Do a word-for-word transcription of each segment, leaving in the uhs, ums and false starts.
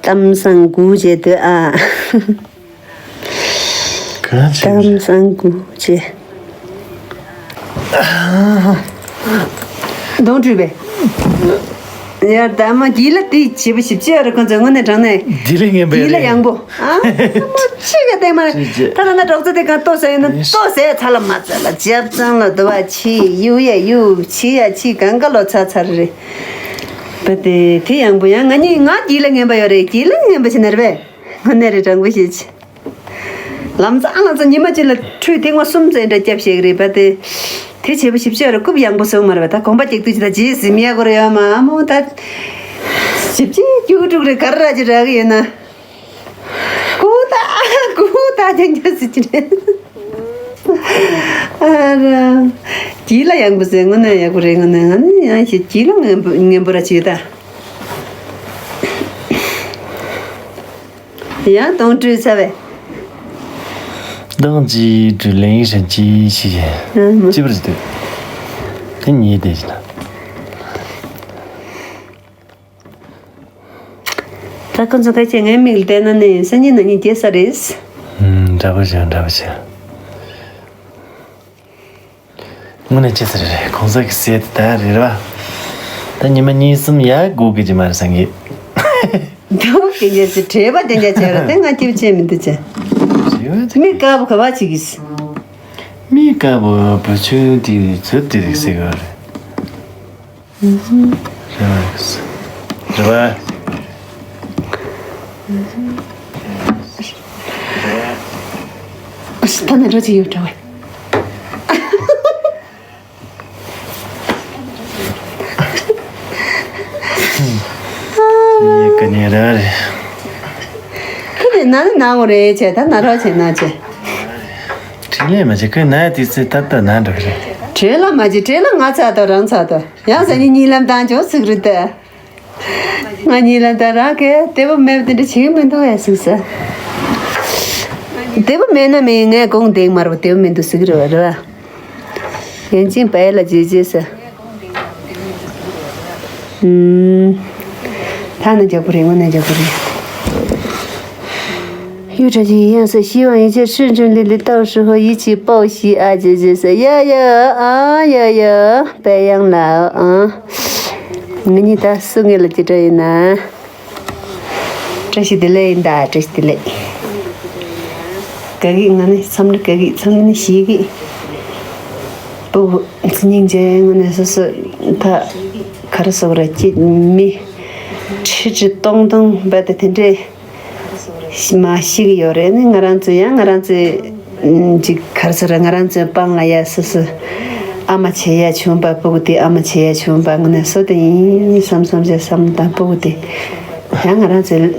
གཏམ་བཟང་དགུ་བྱས་སྡོད་ཨ། ག་ཅི་གཏམ་བཟང་དགུ་བྱས། གདོང་བཀྲུས་པས། ཡར་ད་མ་གྱིས་ལ་དེ་བྱེད་པ་ཞིབ་ཆ་ཡོད་རེད། ཁོ་ཚོས་དངོས་གནས་དྲང་གནས། དེ་ལས་ངན་པ་གྱིས་ལ་ཡག་ཡང་པོ། ཨ་མ་ཆེ་ག་བལྟས་མ་རེད། ཅི་བྱེད། ད་ལ་ན་གྲོགས་ཚོ་དེ་ག་ལྟོ་ཟ་ཡོད་ན་ལྟོ་ཟས་ཚ་ལ་མ་ཚ་ལ་ཇབ་ཚང་ལ་དུ་བ་ཆི་ཡུ་ཡ་ཡུ་ཆི་ཡ་ཆི་གང་ག་ལོ་ཚ་ཚ་རེད། བ་དེ་དེ་ཡང་པོ་ཡང་ང་གཉིས་ང་གྱིས་ལ་ངན་པ་ཡོད་རེད། གྱིས་ལ་ངན་པ་བྱེད་ན་རེད་པས། དངོས་གནས་རེད། དྲང་པོ་བཤད་ཅི། ལམ་སང་ལམ་སང་ཉི་མ་གཅིག་ལ་ཁྲུས་ཐེངས་མ་གསུམ་ཙམ་འདྲ་བརྒྱབ་བཞག་གི་རེད་པ་དེ། དེ་བྱེད་པ་ཞིབ་ཆ་རེ་རྐུབ་ཡང་པོ་སོང་མ་རེད་པ། ད་གོམ་པ་རྒྱག་དུས་ཅི་ད་རྗེས་ཟིན་ཡག་གོ་རེ་ཡོད་མ་མོ་ད། ཞིབ་ཆ་རྒྱུགས་དྲུག་རེ་ག་རེ་ར་ཅི་རག་གི་ཡོད་ན། ཀུ་ད་ཀུ་ད་ཅང་ཅང་ཟི་ཅི་རེད། ཨ་ར། གྱིས་ལ་ཡང་པོ་ཟེར་དངོས་གནས་ཡག་པོ་རེད། དངོས་གནས་ང་ནི་ཡང་ཞིག་གྱིས་ལ་ངན་པོ་ངན་པོ་ར་ཅི་ད། ཡང་གདོང་བཀྲུས་ཚར་བས། གདོང་ཅི་བཀྲུས་ལེན་ཡིན་ཧྲན་ཅི་ཞིག་ཡིན། ཨ་མ། ཅི་བར་འདུག་དེ་ཉིད་དེ་ཞིག་ན། ད་ཁོ་ཚོ་ཁ་ཆེ་ངའི་མིག་ལ་བལྟས་ན་ནི་སང་ཉིན་གནངས་ཉིན་སྐྱེ་ས་རེད། ཨུམ། འདྲ་པོ་བྱུང་། འདྲ་པོ་བྱུང་། དངོས་གནས་ཅི་ཟེར་རེད། གོང་ས་གི་ཟས་དེ་ད་རེད་བ། ད་ཉི་མ་གཉིས་གསུམ་ཡར་སྒུག་གི་ཅི་མ་རེད་བསམ་གི། འདུག་དེ་འདྲ་ཅི་བྲེལ་བ་དེ་འདྲ་བྱས་ར་དེ་ང་སྐྱིད་པ་ཅན་མི་འདུག་ཅེ། རེད་བ། མི་དཀར་པོ་ག་བ་ཅིག་གིས། མི་དཀར་པོ་བུ་ཆུང་དེ་ཚོད་དེ་རིགས་ཟེར་གི་རེད། རེད་བ། རེད་བ། ཨ་ཤི་ད་ནི་རོ་ཅི་ཡོད་འདྲ་བས། ཡེ་ག་ནས་ར་རེད། ཁྱེད་ནི་ན་ནི་ན་འོ་རེད་ཅེ། ད་ན་རོ་ཅེ་ན་ཅེ། དྲིན་ལས་མ་བྱེད་ཁོས་ན་དུས་ཚོད་ཏག་ཏག་ན་འགྲོ་གི་རེད། དྲིན་ལ་མ་བྱེད། དྲིན་ལ་ང་ཚ་དོ་རང་ཚ་དོ་ཡང་ཟ་ནི་གཉིད་ལམ་བཏང་ཆོག་ཟིག་རེད་དེ། ང་གཉིད་ལམ་བཏང་རང་གས་བདེ་པོ་མེད་པ་དེ་འདྲ་བྱེད་ཀྱི་མི་འདུག་ཡ་ཟིག་ཟ། བདེ་པོ་མེད་ན་མེད་ངས་དགོངས་འདེགས་མ་རུ་བདེ་པོ་མི་འདུག་ཟིག་རེད་བ་རེད་བ། ཡན་ཅིན་པའི་ལ་རྗེས་རྗེས་ཟ། ཨུམ། ཐ་ན་རྒྱག་པོ་རེད། དངོས་གནས་རྒྱག་པོ་རེད། 又着急，样式希望一切顺顺利利，到时候一起报喜啊，姐姐说，呀呀，啊呀呀，白羊老啊，我你打送给了几个人呢？这是的嘞，打这是的嘞。ག་གི་ང་ནི་བསམ་བློ་ག་གི་བསམ་ནི་ཤེས་གི། པུ་སྙིང་རྗེ་ངོ་ནས་སོ་སོ་ད་ག་རེ་ཟེར་ར་ཅི་མི་ཁྲི་ཁྲི་སྟོང་སྟོང་བས་ད་དེ་འདྲས། མ་ཤི་གི་ཡོད་རེད། ནི་ང་རང་ཚོ་ཡང་ང་རང་ཚོའི་ཅིག་ག་རེ་ཟེར་ར་ང་རང་ཚོའི་པང་ལ་ཡ་སོ་སོ་ཨ་མ་བྱེད་ཡ་བྱུང་པ་སྤུ་གུ་དེ་ཨ་མ་བྱེད་ཡ་བྱུང་པ་ངོ་ནས་སོ་དེ་ཡིན་བསམ་བསམ་བྱས་བསམ་དང་སྤུ་གུ་དེ་ཡང་ང་རང་ཚོའི་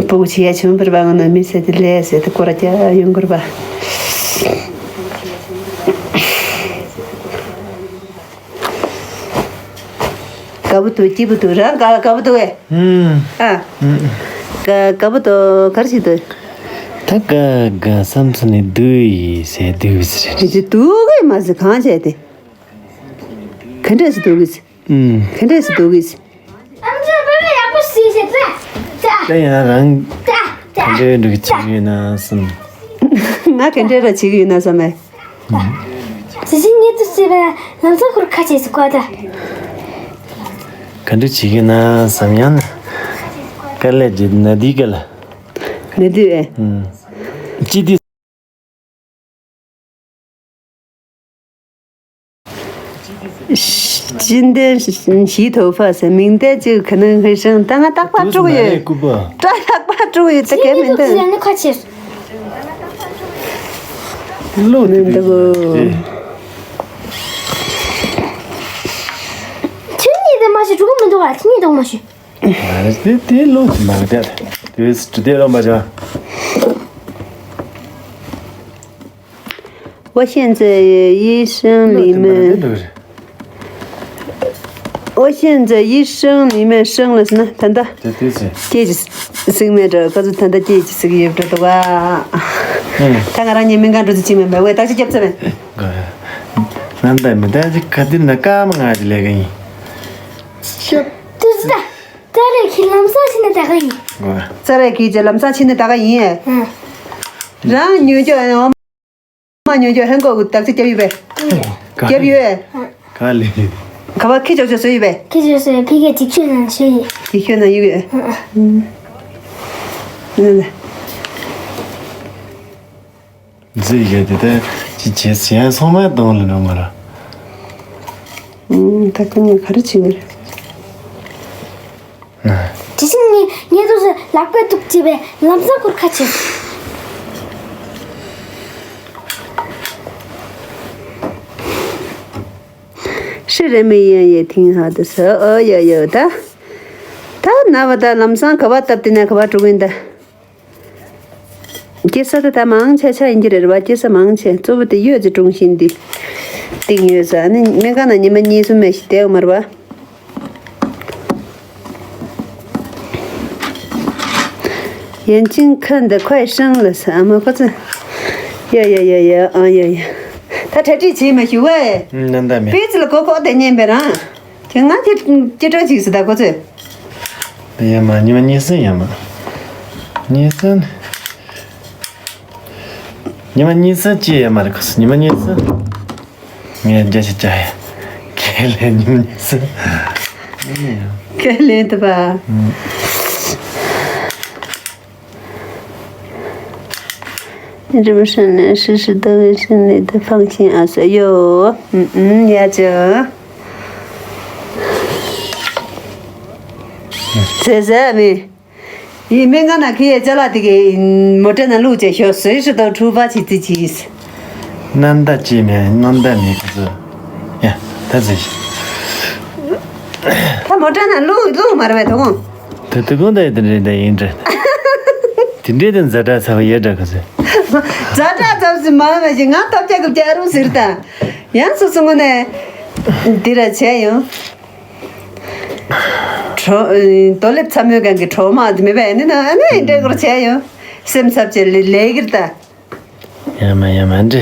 སྤུ་གུ་བྱེད་ཡ་བྱུང་བར་པ་ངོ་ནས་མི་ཟེར་དེ་ལས་ཟེར་དེ་སྐོར་རྒྱག་ཡོང་དགོས་པ། དགའ་པོ་འདུག་སྐྱིད་པོ་འདུག་རང་དགའ་དགའ་པོ་འདུག་གས། ཨུམ། ཨ། ཨུམ། དགའ་དགའ་པོ་འདུག་ག་རེ་བྱེད་འདུག་ད་དགའ་དགའ་བསམ་ཚུལ་ནི་འདུག་ཡིན་ཟེར་འདུག་ཟེར། དེ་ཚོ་འདུག་གས་མ་ཟེར་གང་བྱས་ཏེ། ག་འདྲས་སེ་འདུག་གས། ཨུམ། ག་འདྲས་སེ་འདུག་གས། ད་ཡང་རང་ག་འདྲས་འདུག་བྱེད་ཀྱི་ཡོད་ན་བསམ། ང་ག་འདྲས་ར་བྱེད་ཀྱི་ཡོད་ན་བསམ་མེད། ཟི་ཟི་ཉིད་དུ་བརྩིས་པའི་ལམ་སང་ཁུར་ཁ་ཆེ་སུ་གོ་ད། ག་འདྲ་བྱེད་ཀྱི་ན་བསམ་ཡང་ན། དཀའ་ལས་བརྒྱབ་ན་འདི་ག་ལ། ནི་དུས་ཨེ། ཅི་དུས། ཅི་འདྲ་ཞིག་ཐོབ་ཕ་ཟེར་མིང་བལྟས་ཅིག་ག་ནང་ཧེ་ཧྲང་ད་ང་རྟག་པར་དཀྲུག་ཡོད། ད་རྟག་པར་དཀྲུག་ཡོད་ད་གལ་མི་འདུག་ཁ་ཆེ། ལོ་དེ་འདུག་ཁྱེད་གཉིས་དེ་མ་ཤི་དྲུག་མི་འདུག་བ། ཁྱེད་གཉིས་དང་མ་ཤི། དེ་དེ་ལོ་དེ་མ་གཏད་དེ་དེ་ལོ་མ་བྱ། 我现在医生里面。 我现在一生里面生了是呢，谈到 དེ་དེ་ཟེར། སྐྱེས་ཀྱི་སྲིང་མེད་འདྲ་ཁ་ཚོ་ད་ལྟ་སྐྱེས་ཀྱི་སྲིང་ཡོད་འདྲ་འདུག་ཨ། ད་ང་རང་ཉིད་མི་འགའ་འགྲོ་ཚུལ་ཅི་མེད་པས་ཝེ་བརྟག་ཞིབ་རྒྱབ་ཚར་མེད། ནམ་ཟླ་མི་ཟླ་ཅིག་ག་དུས་ན་སྐར་མ་ང་ཅི་ལས་ཀ་ཡིན། ཤོབ། དུས་ཟླ། ཙ་རེ་གི་ལམ་སང་ཕྱིན་ནས་ད་ག་ཡིན། ཨོ། ཙ་རེ་གི་ལམ་སང་ཕྱིན་ནས་ད་ག་ཡིན། ཨ། རང་ཉོས་ཀྱོ་ཨོ་མ་ཉོས་ཀྱོ་ཧན་གོ་གི་དག་ཅིག་རྒྱབ་ཡོད་པས། རྒྱབ་ཡོད། ག་ལེ། ག་བ་ཁི་ཅོག་ཅོག་བཟོས་ཡོད་པས། ཁི་ཅོག་བཟོས་ཕི་གེ་ཅིག་ཁྱོད་ནང་བཟོས་ཡོད། ཅིག་ཁྱོད་ནང་ཡོད་ཡོད། ཨ། ཨ། ཨ། ཟེར་ཡ་དེ་ད་ཅི་བྱེད་ཟེར་ཡང་སོང་མ་གཏོང་ལ་ནོ་ང་ར། ཨུམ། ད་ཁོ་གཉིས་ག་རེ་བྱེད་ཀྱི་རེད། དེ་བཞིན་ངས་ངས་དུས་སུ་ལག་པས་གཏུག་བྱས་པས་ལམ་སང་ཁུར་ཁ་ཕྱེ། ཧྲི་རེ་མི་ཡན་ཡེ་ཐིང་ཧ་དུ་སོ་ཨོ་ཡོ་ཡོ་ད། ད་ན་བ་ད་ལམ་སང་ག་བ་བཏབ་དེ་ན་ག་བ་འགྲོ་གིན་ད། སྐྱེ་ས་དེ་ད་མང་ཆེ་ཆ་ཡིན་གྱི་རེད་བ། སྐྱེ་ས་མང་ཆེ་གཙོ་བོ་དེ་གཡོས་ཀྱི་དྲུང་ཤིང་འདི་སྟེང་ཡོད་ས་ནི་སྨན་ཁང་ན་ཉི་མ་གཉིས་གསུམ་མེད་ཞིག་བསྡད་ཡོད་མ་རེད་བ། ཡན་ཅིང་ཁ་འདི་ཁོའི་ཧྲང་ལ་ས་ཨ་མ་ཁོ་ཚོ་ཡ་ཡ་ཡ་ཡ་ཨ་ཡ་ཡ། ད་གྲ་སྒྲིག་བྱེད་མ་ཞུ་བས། ནན་ད་མེད། པེ་ཙི་ལ་གོ་ཁོག་དེ་ཉན་པས་རང་། ཁྱེད་ང་ཁྱེད་ཁྱེད་སྤྲོ་ཅིག་ཟེར་ད་ཁོ་ཚོས། ཡ་མ་ཉི་མ་གཉིས་སྲིན་ཡ་མ། གཉིས་སྲིན། ཉི་མ་གཉིས་སྲིན་ཅི་ཡ་མ་རེད་ཁོ་ཚོ་ཉི་མ་གཉིས་སྲིན། ངས་རྒྱ་ཆེ་བྱ་ཡ། ཁས་ལེན་ཉི་མ་གཉིས་སྲིན། ཁས་ལེན་ཐུབ་པ། རིམ་ཧྲིན་ནས་ཧྲི་ཧྲི་ལྟ་བའི་ཧྲིན་ནས་དེ་ཕངས་ཤིང་ཨ་ས་ཡོ། ཨུམ་ཨུམ་ཡ་ཅོ། ཟེ་ཟེ་མི། ཡི་སྨན་ཁང་ན་ཁི་ཡའི་ཅ་ལག་དེ་གའི་མོ་ཊའི་ནང་བླུགས་བྱས་ཞོ་ཟེ་ཧྲི་ཏོ་ཁྲུ་བ་ཆི་ཙི་ཅིས། ནན་ད་ཅི་མེད་ནན་ད་མེད་ཁོ་ཚོ། ཡ་ད་ཟེ། ད་མོ་ཊའི་ནང་བླུགས་བླུགས་མ་རེད་བས་དོ་དགོང་། དེ་དུས་གང་ལྟར་དེ་འདྲའི་དེ་ཡིན་འདྲ། དེ་འདྲའི་དེ་ཛ་དྲག་ཚ་བ་ཡོད་འདྲ་ག་ཚོད། ཛ་དྲག་ཙམ་ཞིག་མ་བས་ཞིག་ང་ཐོབ་རྒྱག་གི་བྱ་རུང་ཟེར་ད། ཡང་སོ་སོ་ངོ་ནས་འདི་ར་བྱས་ཡོང་། གྲོ་རྡོ་ལེབ་ཚ་མོའི་སྒང་གི་གྲོ་མ་དེ་མེད་པས་ནི་ན་ཨ་ནི་འདྲ་སྐོར་བྱས་ཡོང་། སེམས་འཚབ་ཆེ་ལེ་ལེ་གིར་ད། ཡ་མ་ཡ་མ་འདྲི།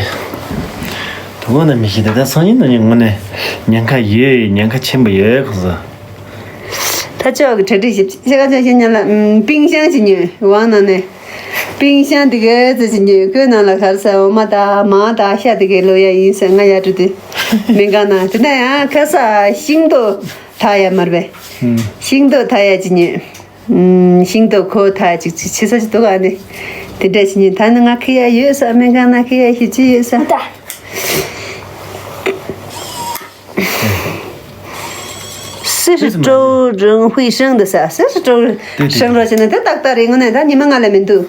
དུ་གོ་ན་མི་ཤེས་ད་ད་སང་ཉིན་ནང་ཉིན་ངོ་ནས་ཉེན་ཁ་ཡོད་ཉེན་ཁ་ཆེན་པོ་ཡོད་ཁོ་ཚོ། ད་ཅོག་གི་གྲ་སྒྲིག་ཞིབ་ཆེ་ཆེ་ག་ཅོག་ཤེས་ཉན་ལ་པིང་ཤང་ཞིག་ཉོས་ཝང་ནང་ནས། པིང་ཤང་དེ་གའི་ཙི་ཞིག་ཉོས་ཁོའི་ནང་ལ་གར་ས་འོ་མ་དང་མང་དང་ཤ་དེ་གའི་ལོ་ཡ་ཡིན་ཟེར་ང་ཡ་དྲུ་དེ། སྨན་ཁང་ནང་དེ་ན་ཡང་ཁ་ས་ཤིང་ཏོག་ཐག་ཡ་མར་བས། ཤིང་ཏོག་ཐག་ཡ་ཅིག་ཉོས། ཤིང་ཏོག་ཁོ་ཐག་ཅིག་ཅིག་ཆི་ས་ཅིག་འདུག་ཨ་ནི། དེ་འདྲ་ཞིག་ཉིན་ད་ནི་ང་ཁི་ཡ་ཡོད་ས་སྨན་ཁང་ན་ཁི་ཡ་ཞིག་ཅི་ཡོད་ས། ད། སི་ཧྲི་ཀྲོའུ་རང་ཧུའི་ཧྲང་འདི་ས་སི་ཧྲི་ཀྲོའུ་ཧྲང་རོ་ཆེ་ན་དེ་ཏག་ཏག་རེད་ངོ་ནས་ད་ཉི་མ་ང་ལ་མི་འདུག་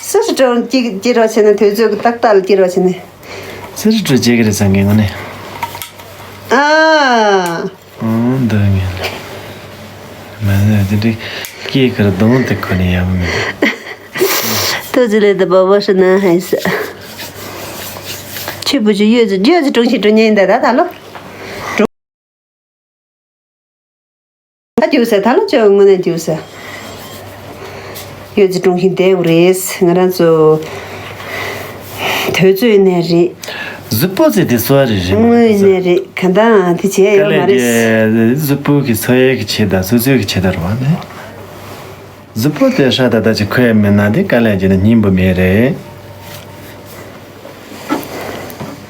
སི་ཧྲི་ཀྲོའུ་ཀྱི་ཀྱི་རོ་ཆེ་ན་དུས་ཚོད་ཀྱི་ཏག་ཏག་ལ་ཀྱི་རོ་ཆེ་ན། སི་ཧྲི་ཀྲོའུ་ཅེ་གི་རེད་ས་ངའི་ངོ་ནས། ཨ། ཨང་། འདི་ངན། མ་ནི་འདི་འདྲའི་སྐྱེས་ཁར་གདོང་དེ་ཁོ་ནས་ཡག་པོ་མེད། ཐུགས་རྗེ་ལེགས་དུ་བབ་བོ་ཧྲི་ན་ཧའི་ས། ཆུ་བུ་ཆུ་གཡོས་ཚུ་གཡོས་ཚུ་དྲུང་ཞིག་དྲུང་ཉན་ཡིན་ད་ད་ད་ལོ། ད་རྒྱུགས་ཟེར་ད་ལོ་ཅོ་དངོས་གནས་རྒྱུགས་ཟེར། གཡོས་ཚུ་དྲུང་ཞིག་བསྡད་དགོས་རེད་ང་རང་ཚོ། དུས་ཚོད་ནས་རེད། གཟུགས་པོ་ཟེར་དེ་སོ་རེ་རེད་མ་དངོས་གནས་རེད་ག་འདའང་དེ་བྱས་ཡོད་མ་རེད། གཟུགས་པོ་གི་འཚོ་ཡས་ཀྱི་ཆེད་དང་སོ་སོའི་གི་ཆེད་དུ་རེད་བ་ནི། གཟུགས་པོ་དེ་ཧྲ་ད་ད་ཅིག་ཁོས་མེད་ན་དེ་དཀའ་ལས་བྱས་ན་སྙིང་པོ་མེད་རེད།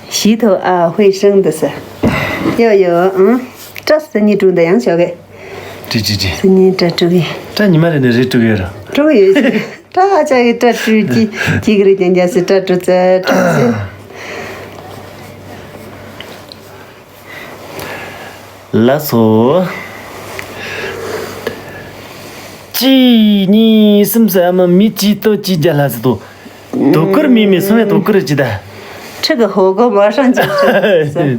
ཞི་ཐོ་ཨ་ཧུའི་ཧྲང་དུ་ས། ཡོ་ཡོ་ཨང་། སྐྲ་སི་ནི་དྲུང་ད་ཡང་ཞོག་གེ། ཀྲི་ཀྲི་ཀྲི། སི་ནི་སྐྲ་དྲུ་གེ། སྐྲ་ཉི་མ་རེ་ནས་རེ་དྲུ་གེ་ར། དྲུ་གེ་ཡོད་ཅི། སྐྲ་ཨ་ཅག་གི་སྐྲ་དྲུ་ཅི་ཅི་གི་རེ་ཀྱང་རྒྱ་སི་སྐྲ་དྲུ་ཙ་སྐྲ་ཙི། ལགས་སོ། གཅིག་གཉིས་གསུམ་ཟེར་ཨ་མ་མི་གཅིག་ལྟོ་གཅིག་རྒྱ་ལྷ་ཟེར་དོ། དོ་ཀུར་མི་མི་སོང་བས་དོ་ཀུར་ཅི་ད། ཁྲི་གི་ཧོ་གོ་མ་ཧྲང་ཅིག་ཁྲི་ཟེར།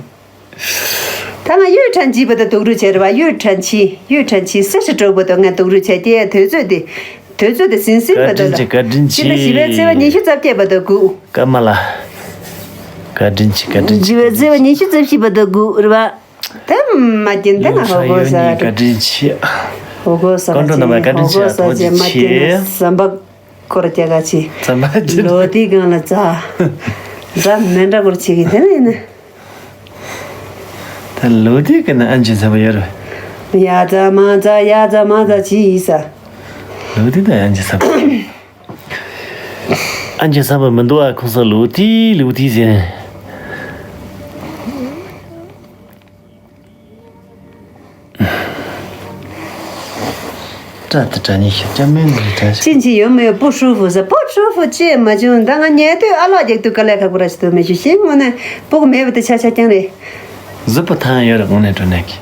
ད་ང་གཡུ་ཁྲན་ཅི་བ་ད་དུག་རུ་བྱས་ར་བ་གཡུ་ཁྲན་ཅི་གཡུ་ཁྲན་ཅི་སི་ཧྲི་ཀྲོའུ་བ་ད་ང་དུག་རུ་བྱས་ཏེ་དུས་ཚོད་དེ་དུས་ཚོད་དེ་ཟིན་ཟིན་བ་ད་ལ་བཀའ་དྲིན་ཆེ་བཀའ་དྲིན་ཆེ། ཕྱི་ཟླ་བཞི་པའི་ཚེས་པ་ཉི་ཤུ་རྩ་བརྒྱད་བ་ད་དགུ། ཀརྨ་ལགས། བཀའ་དྲིན་ཆེ་བཀའ་དྲིན་ཆེ། བཞི་པའི་ཚེས་པ་ཉི་ཤུ་རྩ་བཞི་བ་ད་དགུ་ར་བ། དེ་མ་གྱིན་དེ་ན་ཧོ་གོ་ས་བཀའ་དྲིན་ཆེ། ཧོ་གོ་ས་བཀའ་དྲིན་ཆེ་ཧོ་གོ་ས་ཆེ་མ་གྱིན་ཟམ་པ་སྐོར་རྒྱ་ག་ཆེ། ཟམ་པ་ཆེ། ལོ་དེའི་སྒང་ལ་ཛ་ཛ་མེ་འདྲ་སྐོར་ཆེ་གི་དེ་ན་ཡིན་ན། ད་ལོ་དེའི་སྒང་ན་ཨན་ཆེ་ཟམ་པ་ཡོད་རེད། ཡ་ཛ་མ་ཛ་ཡ་ཛ་མ་ཛ་ཅི་ཡིས་ས། ལུག་ཏི་ད་ཡང་ཅི་ས། ཨ་ཅི་ས་པ་མི་འདུག་ཨ། ཁོང་ས་ལུག་ཏི་ལུག་ཏི་ཟེར། སྐྲ་དེ་སྐྲ་ཉེ་ཤ་སྐྲ་མེད་ནི་སྐྲ་ཤ། ཅི་ཅི་ཡོད་མེད་པོ་ཧྲུ་ཧྥུ་ཟེར། པོ་ཧྲུ་ཧྥུ་ཅི་མ་བྱུང་། ད་ང་ཉལ་དུས་ཨ་ལགས་རྒྱག་དུས་དཀའ་ལས་ཁག་པོ་ར་ཞིག་འདུག་མི་ཤེས་ཤིང་། དངོས་གནས་སྤུ་གུ་མེད་པ་དེ་ཆ་ཆ་རྐྱང་རེད། གཟུགས་པོ་ཐང་ཡོད་རེད། དངོས་གནས་དྲང་གནས་ཀྱི་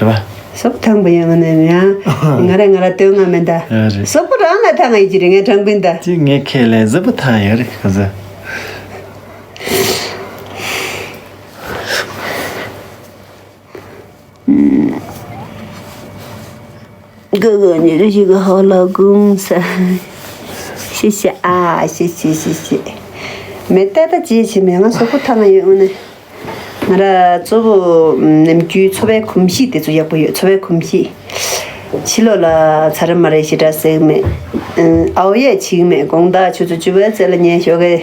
རེད་པ། གཟུགས་པོ་ཐང་པོ་ཡོད། དངོས་གནས་ཡང་ང་རེ་ང་ར་སྟོན་ང་མེད་ད། ཨ་རེད། གཟུགས་པོ་རང་ལ་ཐང་ཡིན་གྱི་རེད། ངས་དྲང་པོ་ཡིན་ད། ཅི་ངས་ཁས་ལེན། གཟུགས་པོ་ཐང་ཡོད་རེད་ག་ཟེར། ག་ག་ནི་རི་ཞིག་གི་ཧོ་ལ་གུང་ས། ཤི་ཤི་ཨ་ཤི་ཤི་ཤི་ཤི། མེ་ཏ་ཏ་ཅི་ཆི་མེ་ང་གཟུགས་པོ་ཐང་ཡོད་ནི། ང་ར་གཙོ་བོ་ནམ་རྒྱུན་འཚོ་བའི་གོམས་གཤིས་དེ་ཚོ་ཡག་པོ་ཡོད། འཚོ་བའི་གོམས་གཤིས། ཕྱི་ལོགས་ལ་ཚ་ར་མ་རེ་ཞེ་དྲག་ཟེར་གི་མེད། ཨའོ་ཡས་བྱེད་གི་མེད། དགོང་དག་ཆུ་ཚོད་བཅུ་པའི་ཚེ་ལ་ཉལ་ཞོག་གི།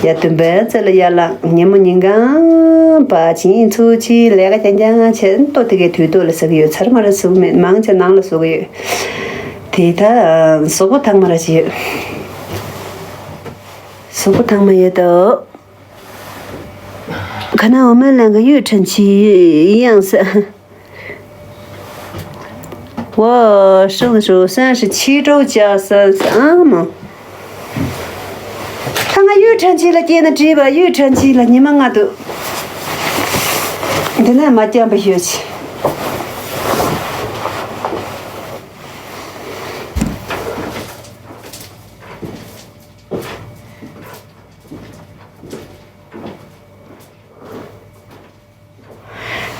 ཡ་བདུན་པའི་ཚེ་ལ་ཡར་ལངས། ཉིན་མོ་ཉིན་གང་ཕར་ཕྱིན་ཚུར་ཕྱིན་ལས་ཀ་རྐྱང་རྐྱང་བྱས། ལྟོ་དེ་གའི་དུས་ཐོག་ལ་ཟ་གི་ཡོད། ཚ་ར་མ་རེ་ཟ་གི་མེད། མང་ཆེ་ནང་ལ་ཟ་གི་ཡོད། དེ་ད་གཟུགས་པོ་ཐང་མ་ར་ཞིག་ཡོད། གཟུགས་པོ་ཐང་མ་ཡོད་དོ། ཁ་ན་འོ་མའི་ལན་ག་གཡུ་ཁྲན་ཆི་ཡང་ས། ཝ་ཧྲུང་ཧྲུང་སན་ཧྲི་ཆི་ཀྲོའུ་ཅ་སན་སན་ཨ་མ། ད་ང་གཡུ་ཁྲན་ཆི་ལ་སྐྱེས་ན་འགྲིག་པ། གཡུ་ཁྲན་ཆི་ལ་ཉི་མ་ལྔ་འདུག། འདི་ནས་མ་སྐྱམ་པ་ཡོད་ཆི།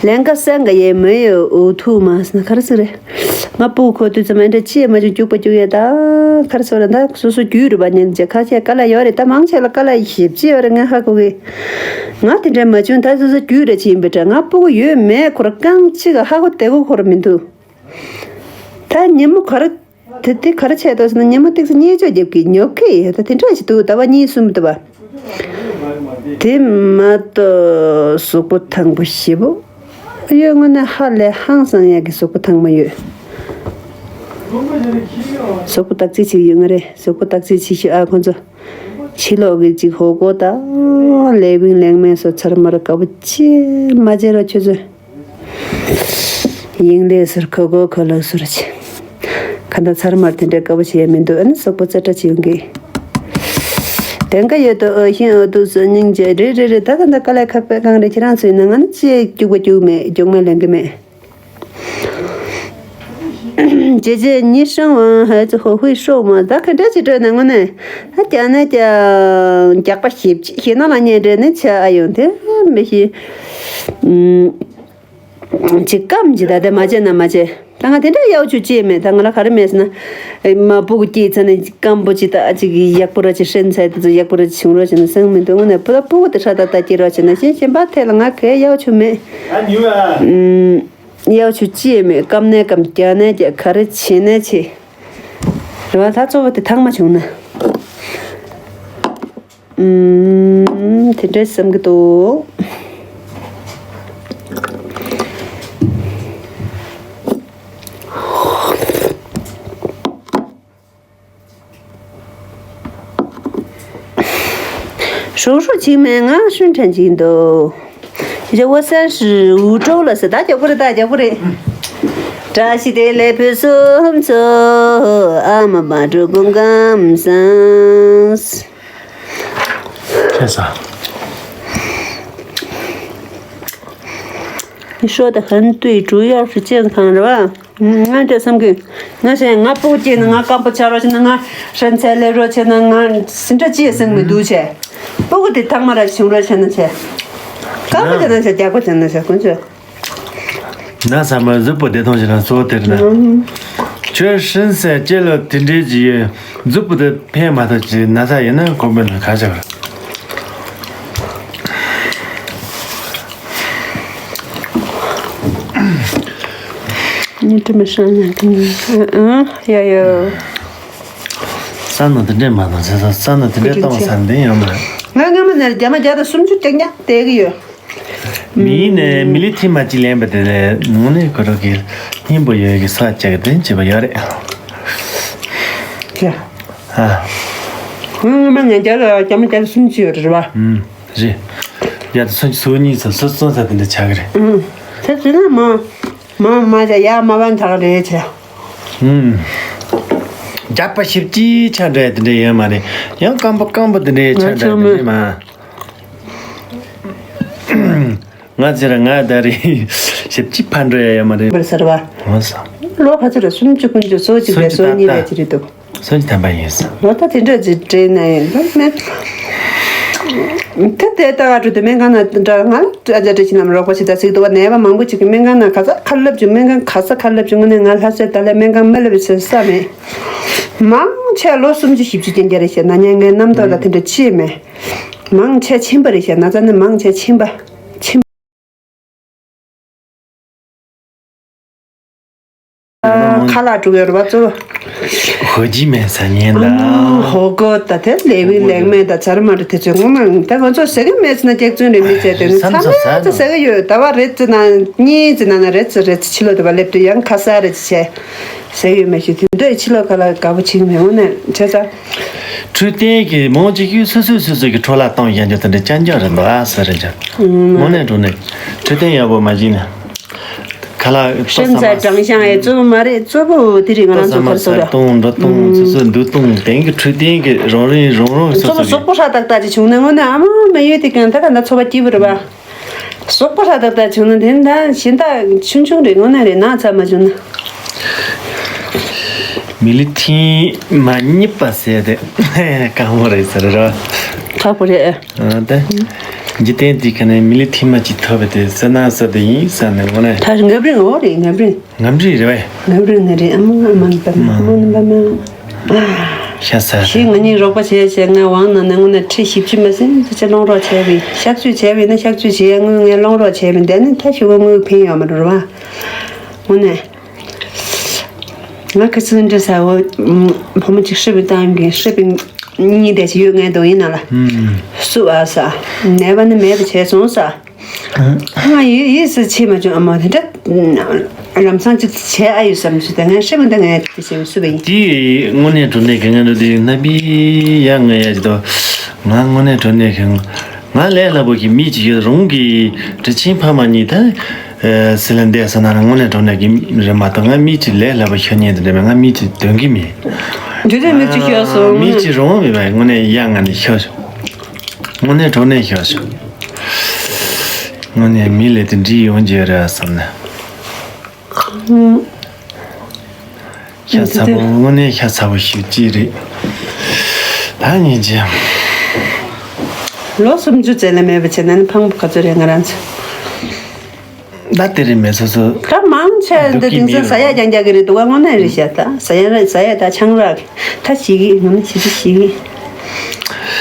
ལན་ཀ་སན་ག་ཡེ་མེ་ཡོ་འུ་ཐུག་མ་སི་ན་ག་རེ་ཟེར་རེད། ང་སྤུ་གུ་འཁོར་དུས་ཙམ་ཨེ་འདྲ་ཅི་ཡེ་མ་བྱུང་། སྐྱུག་པ་སྐྱུག་ཡེ་ད་ག་རེ་ཟེར་རེད། ད་སོ་སོ་རྒྱུས་རུ་བ་ཉན་ཅེ་ཁ་ཤས་དཀའ་ལས་ཡོད་རེད། ད་མང་ཆེ་ལ་དཀའ་ལས་ཞེ་པོ་ཅིག་ཡོད་རེད། ང་ཧ་གོ་གི། ང་དེ་འདྲ་མ་བྱུང་། ད་སོ་སོ་རྒྱུས་རེ་ཅི་ཡིན་པའི་འདྲ། ང་སྤུ་གུ་ཡོད་མེད་ཁོ་ར་རྐང་གཅིག་ག་ཧ་གོ་བདེ་གོ་ཁོ་ར་མི་འདུག། ད་ཉིན་མོ་ག་རེ། དེ་དེ་ག་རེ་བྱས་འདུག་ཟེར་ན། ཉིན་མོ་ཏོག་ཙམ་གཉིད་ཅོག་རྒྱབ་ཀྱི་ཉོབ་ཀྱི་ཡོད། ད་དེ་འདྲ་ཞིག་འདུག། ཟླ་བ་གཉིས་གསུམ་འདུག་པ། དེ་མ་གཏོགས་གཟུགས་པོ་ཐང་པོ་ཞེ་པོ་ཡོད། དངོས་གནས་ཧ་ལས་ཧང་སང་ཡག་གི་གཟུགས་པོ་ཐང་མ་ཡོད། གཟུགས་པོ་བརྟག་དཔྱད་བྱེད་ཀྱི་ཡོད། ང་རེ་གཟུགས་པོ་བརྟག་དཔྱད་བྱེད་ཤོག་ཨ་ཁོང་ཚོ། ཕྱི་ལོགས་ཀྱི་ཅིག་ཧོ་གོ་དང་ལས་བིང་ལས་མེད་སོ་ཚར་མར་དཀའ་པོ་ཅི་མ་བྱེད་རོགས་ཁྱོད་ཚོས། ཡིན་ལེ་ཟུར་ཁོ་གོ་ཁོ་ལོ་ཟུར་ཆེ། ཁ་ད་ཚར་མར་དེ་འདྲའི་དཀའ་པོ་བྱེད་ཡ་མི་འདུག། ཨ་ནི་སོག་པོ་རྩེ་གྲ་བྱེད་ཡོང་གི། དེང་ག་ཡོད་དོ་ཨོ་ཤིང་ཨོ་དུ་སོ་སྙིང་རྗེ་རེད་རེད་རེད། ད་ད་ད་དཀའ་ལས་ཁག་པའི་སྒང་རེད། ཁྱེད་རང་ཚོའི་ནང་ང་ནི་ཅི་སྐྱུག་པ་སྐྱུག་མེད། སྐྱུག་མེད་ལེན་གི་མེད། ཇེ་ཇེ་ཉི་ཧྲང་ཝང་ཧའི་ཙི་ཧོ་ཧུའི་ཧྲོག་མ་ད་ག་འདྲ་ཅི་སྤྲོད་ན་དངོས་གནས་ཨ་ཀྱ་ན་ཀྱ་རྒྱག་པ་ཞིབ་ཅི་ཞེ་ན་ལ་ཉན་འདྲེ་ནི་ཆ་ཨ་ཡོང་དེ་མི་ཤེས། ཅི་སྐམ་ཅི་ད་དེ་མ་བྱས་ན་མ་བྱས། ད་ང་དེ་འདྲ་ཡག་ཆུ་ཅི་མེད། ད་ང་ལ་ག་རེ་མེད་ཟེར་ན། མ་སྤུ་གུ་སྐྱེས་ཚར་ནས་སྐམ་པོ་ཅི་ད་ཅིག་ཡག་པོ་ར་ཅི་ཧྲན་ཚད་དེ་ཚོ་ཡག་པོ་ར་ཅི་བྱུང་རོགས་བྱས་ན་སེང་མི་འདུག། དངོས་གནས་བུ་ད་སྤུ་གུ་དེ་ཧྲ་ད་ད་སྐྱེ་རོགས་བྱས་ན་གཞན་གཞན་པ་ཐད་ལ་ང་གའི་ཡག་ཆུ་མེད། ཨ་ཉུ་ཨ། ཡག་ཆུ་ཅི་མེད། སྐམ་ནས་སྐམ་རྒྱག་ནས་རྒྱག་ག་རེ་བྱས་ནས་བྱས། རེ་བ་ད་གཙོ་བོ་དེ་ཐང་མ་བྱུང་ན། ཨུམ། དེ་འདྲའི་བསམ་གི་འདུག། ཧྲུག་ཧྲུག་ཅིག་མེད་ང་ཧྲུན་ཁྲན་ཅིག་འདུག། རེ་བ་སར་ཧྲི་འུ་ཀྲོ་ལ་སི་ད་རྒྱག་པོ་རེད། ད་རྒྱག་པོ་རེད། བཀྲ་ཤིས་བདེ་ལེགས་ཕུན་སུམ་ཚོགས། ཨ་མ་མ་འགྲོ་ཀུན་ཁམས་བཟང་། ཁྱེད་ས། ཧྲོ་ད་ཧན་ཏུའི་ཀྲུའུ་ཡར་ཧྲི་ཅན་ཁང་རེད་བ། ང་དེ་བསམ་གི། ང་ཞེ་ང་སྤུ་གུ་སྐྱེས་ན་ང་སྐམ་པོ་ཆགས་རོགས་བྱས་ན། ང་ཧྲན་ཚད་ལས་རོགས་བྱས་ན། ང་སེམས་ཁྲལ་ཅི་ཡང་སེམས་མི་འདུག་བྱས། སྤུ་གུ་དེ་ཐང་མ་ར་བྱུང་རོགས་བྱས་ན་བྱས། སྐམ་པོ་བྱས་ན་བྱས། རྒྱགས་པོ་བྱས་ན་བྱས། ཀུན་སྤྱོད། ན་ཚ་མ་གཟུགས་པོ་བདེ་ཐང་ཞིག་ན་གཙོ་བོ་དེ་རེད་ན། ཁྱོད་ཧྲན་ཚད་སྐྱེ་ལོ་དེ་འདྲའི་ཅིག་ཡོད། གཟུགས་པོ་དེ་ཕན་མ་ཐོགས་ཅིག་ན་ཚ་ཡིན་ན་དགོངས་པ་ན་ཁ་ཆག་ར། ཉི་ཁྲི་མི་ཧྲང་ཉག་གི་ཉི་ཨ་ཨ་ཡ་ཡ། ས་ནང་དེ་འདྲས་མ་དང་ས་ས་ས་ནང་དེ་འདྲས་གཏོང་ས་འདི་ཡང་མ་རེད། ང་སྔ་མ་ནས་རྒྱ་མ་བརྒྱ་དང་སུམ་ཅུ་རྐྱང་རྐྱང་བསྡད་གི་ཡོད། མི་ཡིན་ནས་མི་ལི་ཐི་མ་ཅི་ལེན་པ་དེ་ལས་ནང་ནས་ཁོ་རོ་གི་ སྙིང་པོ་ཡོད་ཀྱི་ས་བཅད་ཀྱི་དོན་བྱེད་པ་ཡོད་རེད། ཡ། ཨ། ཁོང་མ་ངན་རྒྱ་ལ་རྒྱ་མ་རྒྱ་ལ་སུམ་ཅུ་ཡོད་རེད་བ། ཨུམ། རེད། ཡ་དེ་སུམ་ཅུ་སོ་གཉིས་སུ་སུ་སོང་ས་དེ་འདྲ་ཆགས་ཀྱི་རེད། ཨུམ། དེ་དེ་ན་མ་མ་མ་ཡ་ཡ་མ་བན་ཐག་རེད་ཆེ། ཨུམ། རྒྱགས་པ་ཞིབ་ཅིག་ཆགས་འདྲ་དེ་འདྲ་ཡོད་མ་རེད། ཡང་སྐམ་པོ་སྐམ་པོ་དེ་འདྲ་ཆགས་འདྲ་དེ་འདྲ་མ། ང་ཚེ་ར་ང་ད་རེ་ཞིབ་ཅིག་ཕར་འགྲོ་ཡ་ཡོད་མ་རེད། བར་སར་བ། འོ་ས། ལོ་ཁ་ཚོད་ར་སུམ་ཅུ་ཀུན་ཅུ་སོ་གཅིག་རེད་སོ་གཉིས་རེད་ཅི་རེད་འདུག་སོ་གཅིག་ཐམ་པ་ཡིན་ས། ལོ་ད་དེ་འདྲ་ཅིག་དྲན་ན་ཡིན་ལ་མེད། ད་དེ་ལྟ་བ་འགྲོ་དུས་སྨན་ཁང་ན་འདྲ་ང་ཨ་ཅག་བཀྲ་ཤིས་ནམ་རོགས་པ་ཞིག་ད་ཟིག་འདུག་བ། ནད་པ་མང་པོ་ཅིག་གི་སྨན་ཁང་ན་ག་ས་ཁ་ལབ་ཅིག་སྨན་ཁང་ག་ས་ཁ་ལབ་ཅིག་དངོས་གནས་ང་ལྷ་སའི་ད་ལས་སྨན་ཁང་མ་ལབ་ཟེར་ས་མེད། མང་ཆེ་ལོ་སུམ་ཅུ་བཞི་བཅུ་ཅན་རྒྱ་རེ་བཤད་ན་ཉན་ངའི་རྣམ་རྟོག་ལ་དེ་འདྲ་ཅི་མེད། མང་ཆེ་ཕྱིན་པ་རེད་ཤག་ན་ཚ་ནི་མང་ཆེ་ཕྱིན་པ། ཕྱིན་པ། ཁ་ལག་དྲུག་ཡོད་རེད་བ་གཙོ་བོ། ཧོ་ཇི་མེད་ས་ཉན་ད། ཧོ་གོ་ད་དེ་ལེ་བི་ལེག་མེད་ད་ཚར་མ་རེད་དེ་ཚོས་ངོ་མ་ད་ང་ཚོ་ཟ་གི་མེད་ཟེར་ན་སྐྱག་རྫུན་རེད་མི་ཚེ་དེ་ནི་ཚང་མ་ཚོ་ཟ་གི་ཡོད། ཟླ་བ་རེ་ཙི་ན་གཉིས་ཙི་ན་ན་རེ་ཙི་རེ་ཙི་ཕྱི་ལོགས་དུ་བ་སླེབས་དུས་ཡང་ཁ་ཟས་རེ་ཙི་བྱས། ཟེར་ཡོད་མ་ཤེས་དེ་འདྲའི་ཕྱི་ལོགས་ཁ་ལ་དགའ་པོ་བྱེད་ཀྱི་མེད་འོ་ནས་བྱས་ཙང་། འཕྲོད་བསྟེན་གྱི་མང་ཆེ་ཤོས་སོ་སོས་སོ་སོ་གི་འཕྲོ་བརླག་བཏང་ཡོད་རྒྱུ་དེ་འདྲ་རྐྱང་རྐྱང་རེད་འདུག་ཨ་ཟེར་རེད་ཀྱང་། དངོས་གནས་འགྲོ་ནས་འཕྲོད་བསྟེན་ཡག་པོ་མ་བྱས་ན། ཁ་ལག་ཤན་ཚ་གྲང་ཤང་ཨེ་གཙོ་བོ་མ་རེད་གཙོ་བོ་དེ་རིགས་ང་རང་ཚོ་ཁར་སོ་ར། གཏོང་འགྲོ་གཏོང་སོ་སོ་འདུག་གཏོང་དེང་གི་འཕྲོད་བསྟེན་གྱི་རང་རིང་རང་རང་སོ་གཙོ་བོ་སོ་གི་གཟུགས་པོ་ཧྲ་ཏག་ཏག་ཅིག་བྱུང་ན་དངོས་གནས་ཨ་མ་མ་ཡོད་དེ་གང་ད་ག་ན་ཚོ་བ་སྐྱིད་པོ་རེད་བ། གཟུགས་པོ་ཧྲ་ཏག་ཏག་བྱུང་ན་དེ་ད་གཞན་དག་ཆུང་ཆུང་རེད་དངོས་གནས་རེད་ན་ཚ་མ་བྱུང་ན། མི་ལི་ཐིང་མ་གཉིས་པ་ཟེར་དེ་དཀའ་མོ་རེད་ཟེར་རོ། ཁག་པོ་རེད། ཨ་ད། འཇིག་རྟེན་འདི་ཁ་ནས་མི་ལི་ཐིང་མ་གཅིག་ཐོབ་པ་དེ་ཟེར་ན་ཟེར་དེ་ཡིན་ཟེར་ནས་དངོས་གནས། ད་རྔབ་རིང་འོ་རེད་རྔབ་རིང་། རྔབ་རིང་རེད་བས། རྔབ་རིང་ནི་རེད་ཨ་མ་ཨ་མ་ནི་པ་མ་ཨ་མ་ནི་པ་མ། ཤ་ཟ། ཞེས་ང་གཉིས་རོགས་པ་བྱས་བྱས་ང་དབང་ནང་ནས་དངོས་གནས་ཁྲི་བཞི་བཅུ་མ་ཟིན་ཙི་ཅི་སློང་རོགས་བྱས་པས་གཤག་བཅོས་བྱས་པས་ན་གཤག་བཅོས་བྱས་དངུལ་ངས་སློང་རོགས་བྱས་པས་འདས་ནི་ད་ཞུ་བ་དངུལ་ཕན་ཡོད་མ་རེད་བ། དངོས་གནས། ང་ཁ་སང་འདྲི་ས་འོ། བུ་མོ་གཅིག་ཧྲི་བི་བཏང་གི་ཧྲི་བི་གཉིས་དེ་ཅི་ཡོད་ངའི་དོ་ཡིན་ན་ལ། སུ་ཨ་ས། ནད་པ་ནི་མེད་པ་བྱས་སོང་ས། ང་ཡིད་ཡིད་སུ་ཆེས་མ་བྱུང་ཨ་མ་དེ་འདྲ། རམ་སང་ཅིག་བྱས་ཨ་ཡོད་བསམ་ཞུ་དེ་ངས་ཧྲི་བི་འདི་ངས་དེ་བྱས་སུ་བ་ཡིན། དེ་དངོས་གནས་གྲོ་ནས་གི་ང་འགྲོ་དེ་ན་བི་ཡ་ང་ཡ་ཅི་དོ། ང་དངོས་གནས་གྲོ་ནས་གི་ང་ལས་སླ་པོ་གི་མི་ཅིག་ཡོད་རུང་གི་དྲི་ཆེན་ཕ་མ་གཉིས་ད། སི་ལ་འདས་ས་ན་རང་དངོས་གནས་གྲོང་ནས་ཀྱི་རེད་མ་གཏོགས་ང་མི་གཅིག་ལས་སླ་པོ་ཤོད་ཉན་དེ་འདྲ་མེད་ང་མི་གཅིག་འདོན་གི་མེད། འདི་ཚོ་མི་གཅིག་ཤོད་སོང་། མི་གཅིག་རང་མེད་པ་དངོས་གནས་ཡ་ང་ནས་ཤོད་ཤོག་དངོས་གནས་གྲོང་ནས་ཤོད་ཤོག་དངོས་གནས་མི་ལས་དེ་འདྲི་ཡོང་རྒྱུ་རེད་བསམ་ན། ཤ་ཚ་པོ་དངོས་གནས་ཤ་ཚ་པོ་ཞིག་ཅིག་རེད། ད་ཉིན་རྗེས། ལོ་སུམ་ཅུ་ཙམ་ལས་མེད་པ་བྱས་ན་ནི་ཕངས་པོ་ག་ཚོད་རེད་ང་རང་ཚོ། ད་དེ་རིང་མེད་སོ་སོ། ད་མང་ཆེ་འདི་དེང་སང་ཟ་ཡ་རྐྱང་རྐྱང་གི་རེད་འདུག་ག་དངོས་གནས་རེད་ཤག་ད་ཟ་ཡ་རེད་ཟ་ཡ་ད་ཆང་རག་ད་ཞིག་གི་ང་ནི་ཞིག་གི་ཞིག་གི་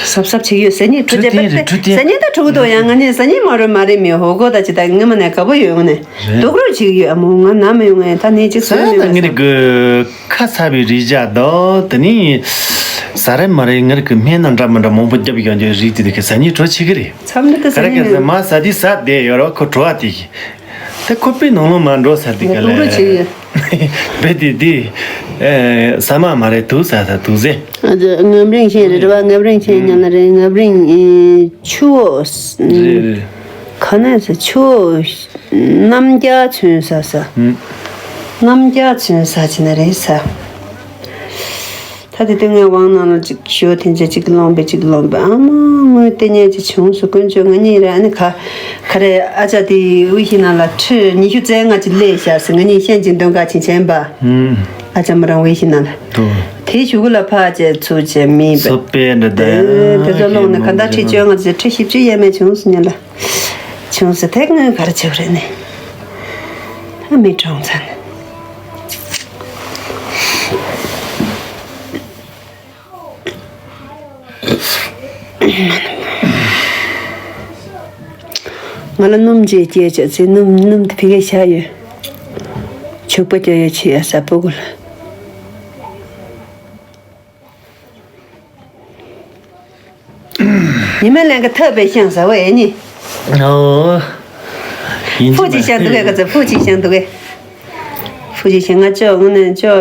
གཟབ་གཟབ་བྱེད་ཡོད་ཟ་ཉིད་འཕྲོད་བཅད་འཕྲོད་བསྟེན་རེད་འཕྲོད་བསྟེན། ཟ་ཉིད་ད་འཕྲོད་འདུག་ཡང་ང་ནི་ཟ་ཉིད་མ་རུ་མ་རེད་མི་ཧོ་གོ་ད་ཅི་ད་ངེ་མ་ནས་དགའ་པོ་ཡོད་ང་ནི་རེད། སྡུག་རུས་བྱེད་ཀྱི་ཡོད་ཨ་མོ་ང་ན་མ་ཡོང་ངས་ད་ནི་ཅིག་ཟ་ཟ་ཡ་ད་ངེ་རེད་གི་ཁ་ཚ་བའི་རིགས་བཞག་དོ་དེ་ནི་ཟ་རེད་མ་རེད་ང་རེད་གི་སྨན་ནང་འདྲ་མི་འདྲ་མང་པོ་རྒྱབ་ཡོང་རྒྱུའི་རིགས་དེ་དེ་གི་ཟ་ཉིད་འཕྲོད་བྱེད་ཀྱི་རེད། མཚམས་འདི་ད་ཟ་ཉིད་མ་ཟ་དེ་ཟ་བསྡད་ཡོད་རོགས་ཁོ་བྲོ་བ་དེ་གི། ད་ཁོ་པའི་ནང་ལོགས་མ་འགྲོ་ས་དེ་ག་ལས། སྡུག་རུས་བྱེད་ཀྱི་ཡོད། བེ་དེ་དེ། ཨེ། ཟ་མ་མ་རེད་དུག་ཟ་ས་དུག་ཟེ། ཨ་ཙི་རྔམ་རིང་ཤེས་རེད་བ་རྔམ་རིང་ཤེས་ཉན་ན་རེད་རྔམ་རིང་ཨེ། ཆུ་བོ། རེད་རེད། ག་ནས་ཟ་ཆུ་བོ། རྣམ་རྒྱལ་ཚུན་ཟ་ས། ཨུམ། རྣམ་རྒྱལ་ཚུན་ཟ་ཅི་ན་རེད་ཟ། ད་དེ་དུས་ངའི་དབང་ནང་ལ་ཅིག་ཞོ་དེ་འདྲ་ཅིག་སློང་པས་ཅིག་སློང་པས་ཨ་མ་དངུལ་སྟེར་ཉན་ཅིག་བྱུང་སོང་དཀོན་མཆོག་ང་གཉིས་རེད་ཨ་ནི་ག་ག་རེ་ཨ་ཅག་དེ་དབུས་ཤིང་ནང་ལ་ཁྲི་ཉི་ཤུ་རྩ་ལྔ་ཅིག་སླེབས་ཤག་ཟེར་ང་གཉིས་ཤན་ཅིག་འདོན་ག་ཕྱིན་བྱས་པ། ཨ་ཅག་མོ་རང་དབུས་ཤིང་ནང་ལ། དེ་གཞུག་གུ་ལ་ཕར་བྱས་ཚུར་བྱས་མིན་པས། སོ་པའི་འདྲ་དེ་དེ་ཚོ་སློང་ནས་ག་འདྲ་ཁྲི་བཅོ་ལྔ་ཟེར་ཁྲི་བཞི་བཅུ་ཡས་མས་བྱུང་སོང་ཉིན་ལ། བྱུང་ཟེར་དེ་དངུལ་ག་རེ་བྱེད་པ་རེད་ནི། ཨ་མི་གྲོངས་ཚར་ནས། ང་ལ་སྣུམ་ཅིག་སྐྱེལ་བྱ་ཚེ་སྣུམ་སྣུམ་དེ་ཕ་གིར་བཞག་ཡོད། བྱུག་པ་རྒྱག་ཡ་ཆེ་ཡ་ཟ་པོ་གུ་ལ། ཉི་མ་ལན་ག་ཐབ་པའི་ཤང་ཟ་བ་ཨེ་ནི། ཨོ། ཡིན་ཕུ་གཅིག་ཤང་འདུག་གས་ག་ཚོད་ཕུ་གཅིག་ཤང་འདུག་གས། ཕུ་ཅི་ཞེ་ང་ཅོ་དངོས་གནས་ཅོ།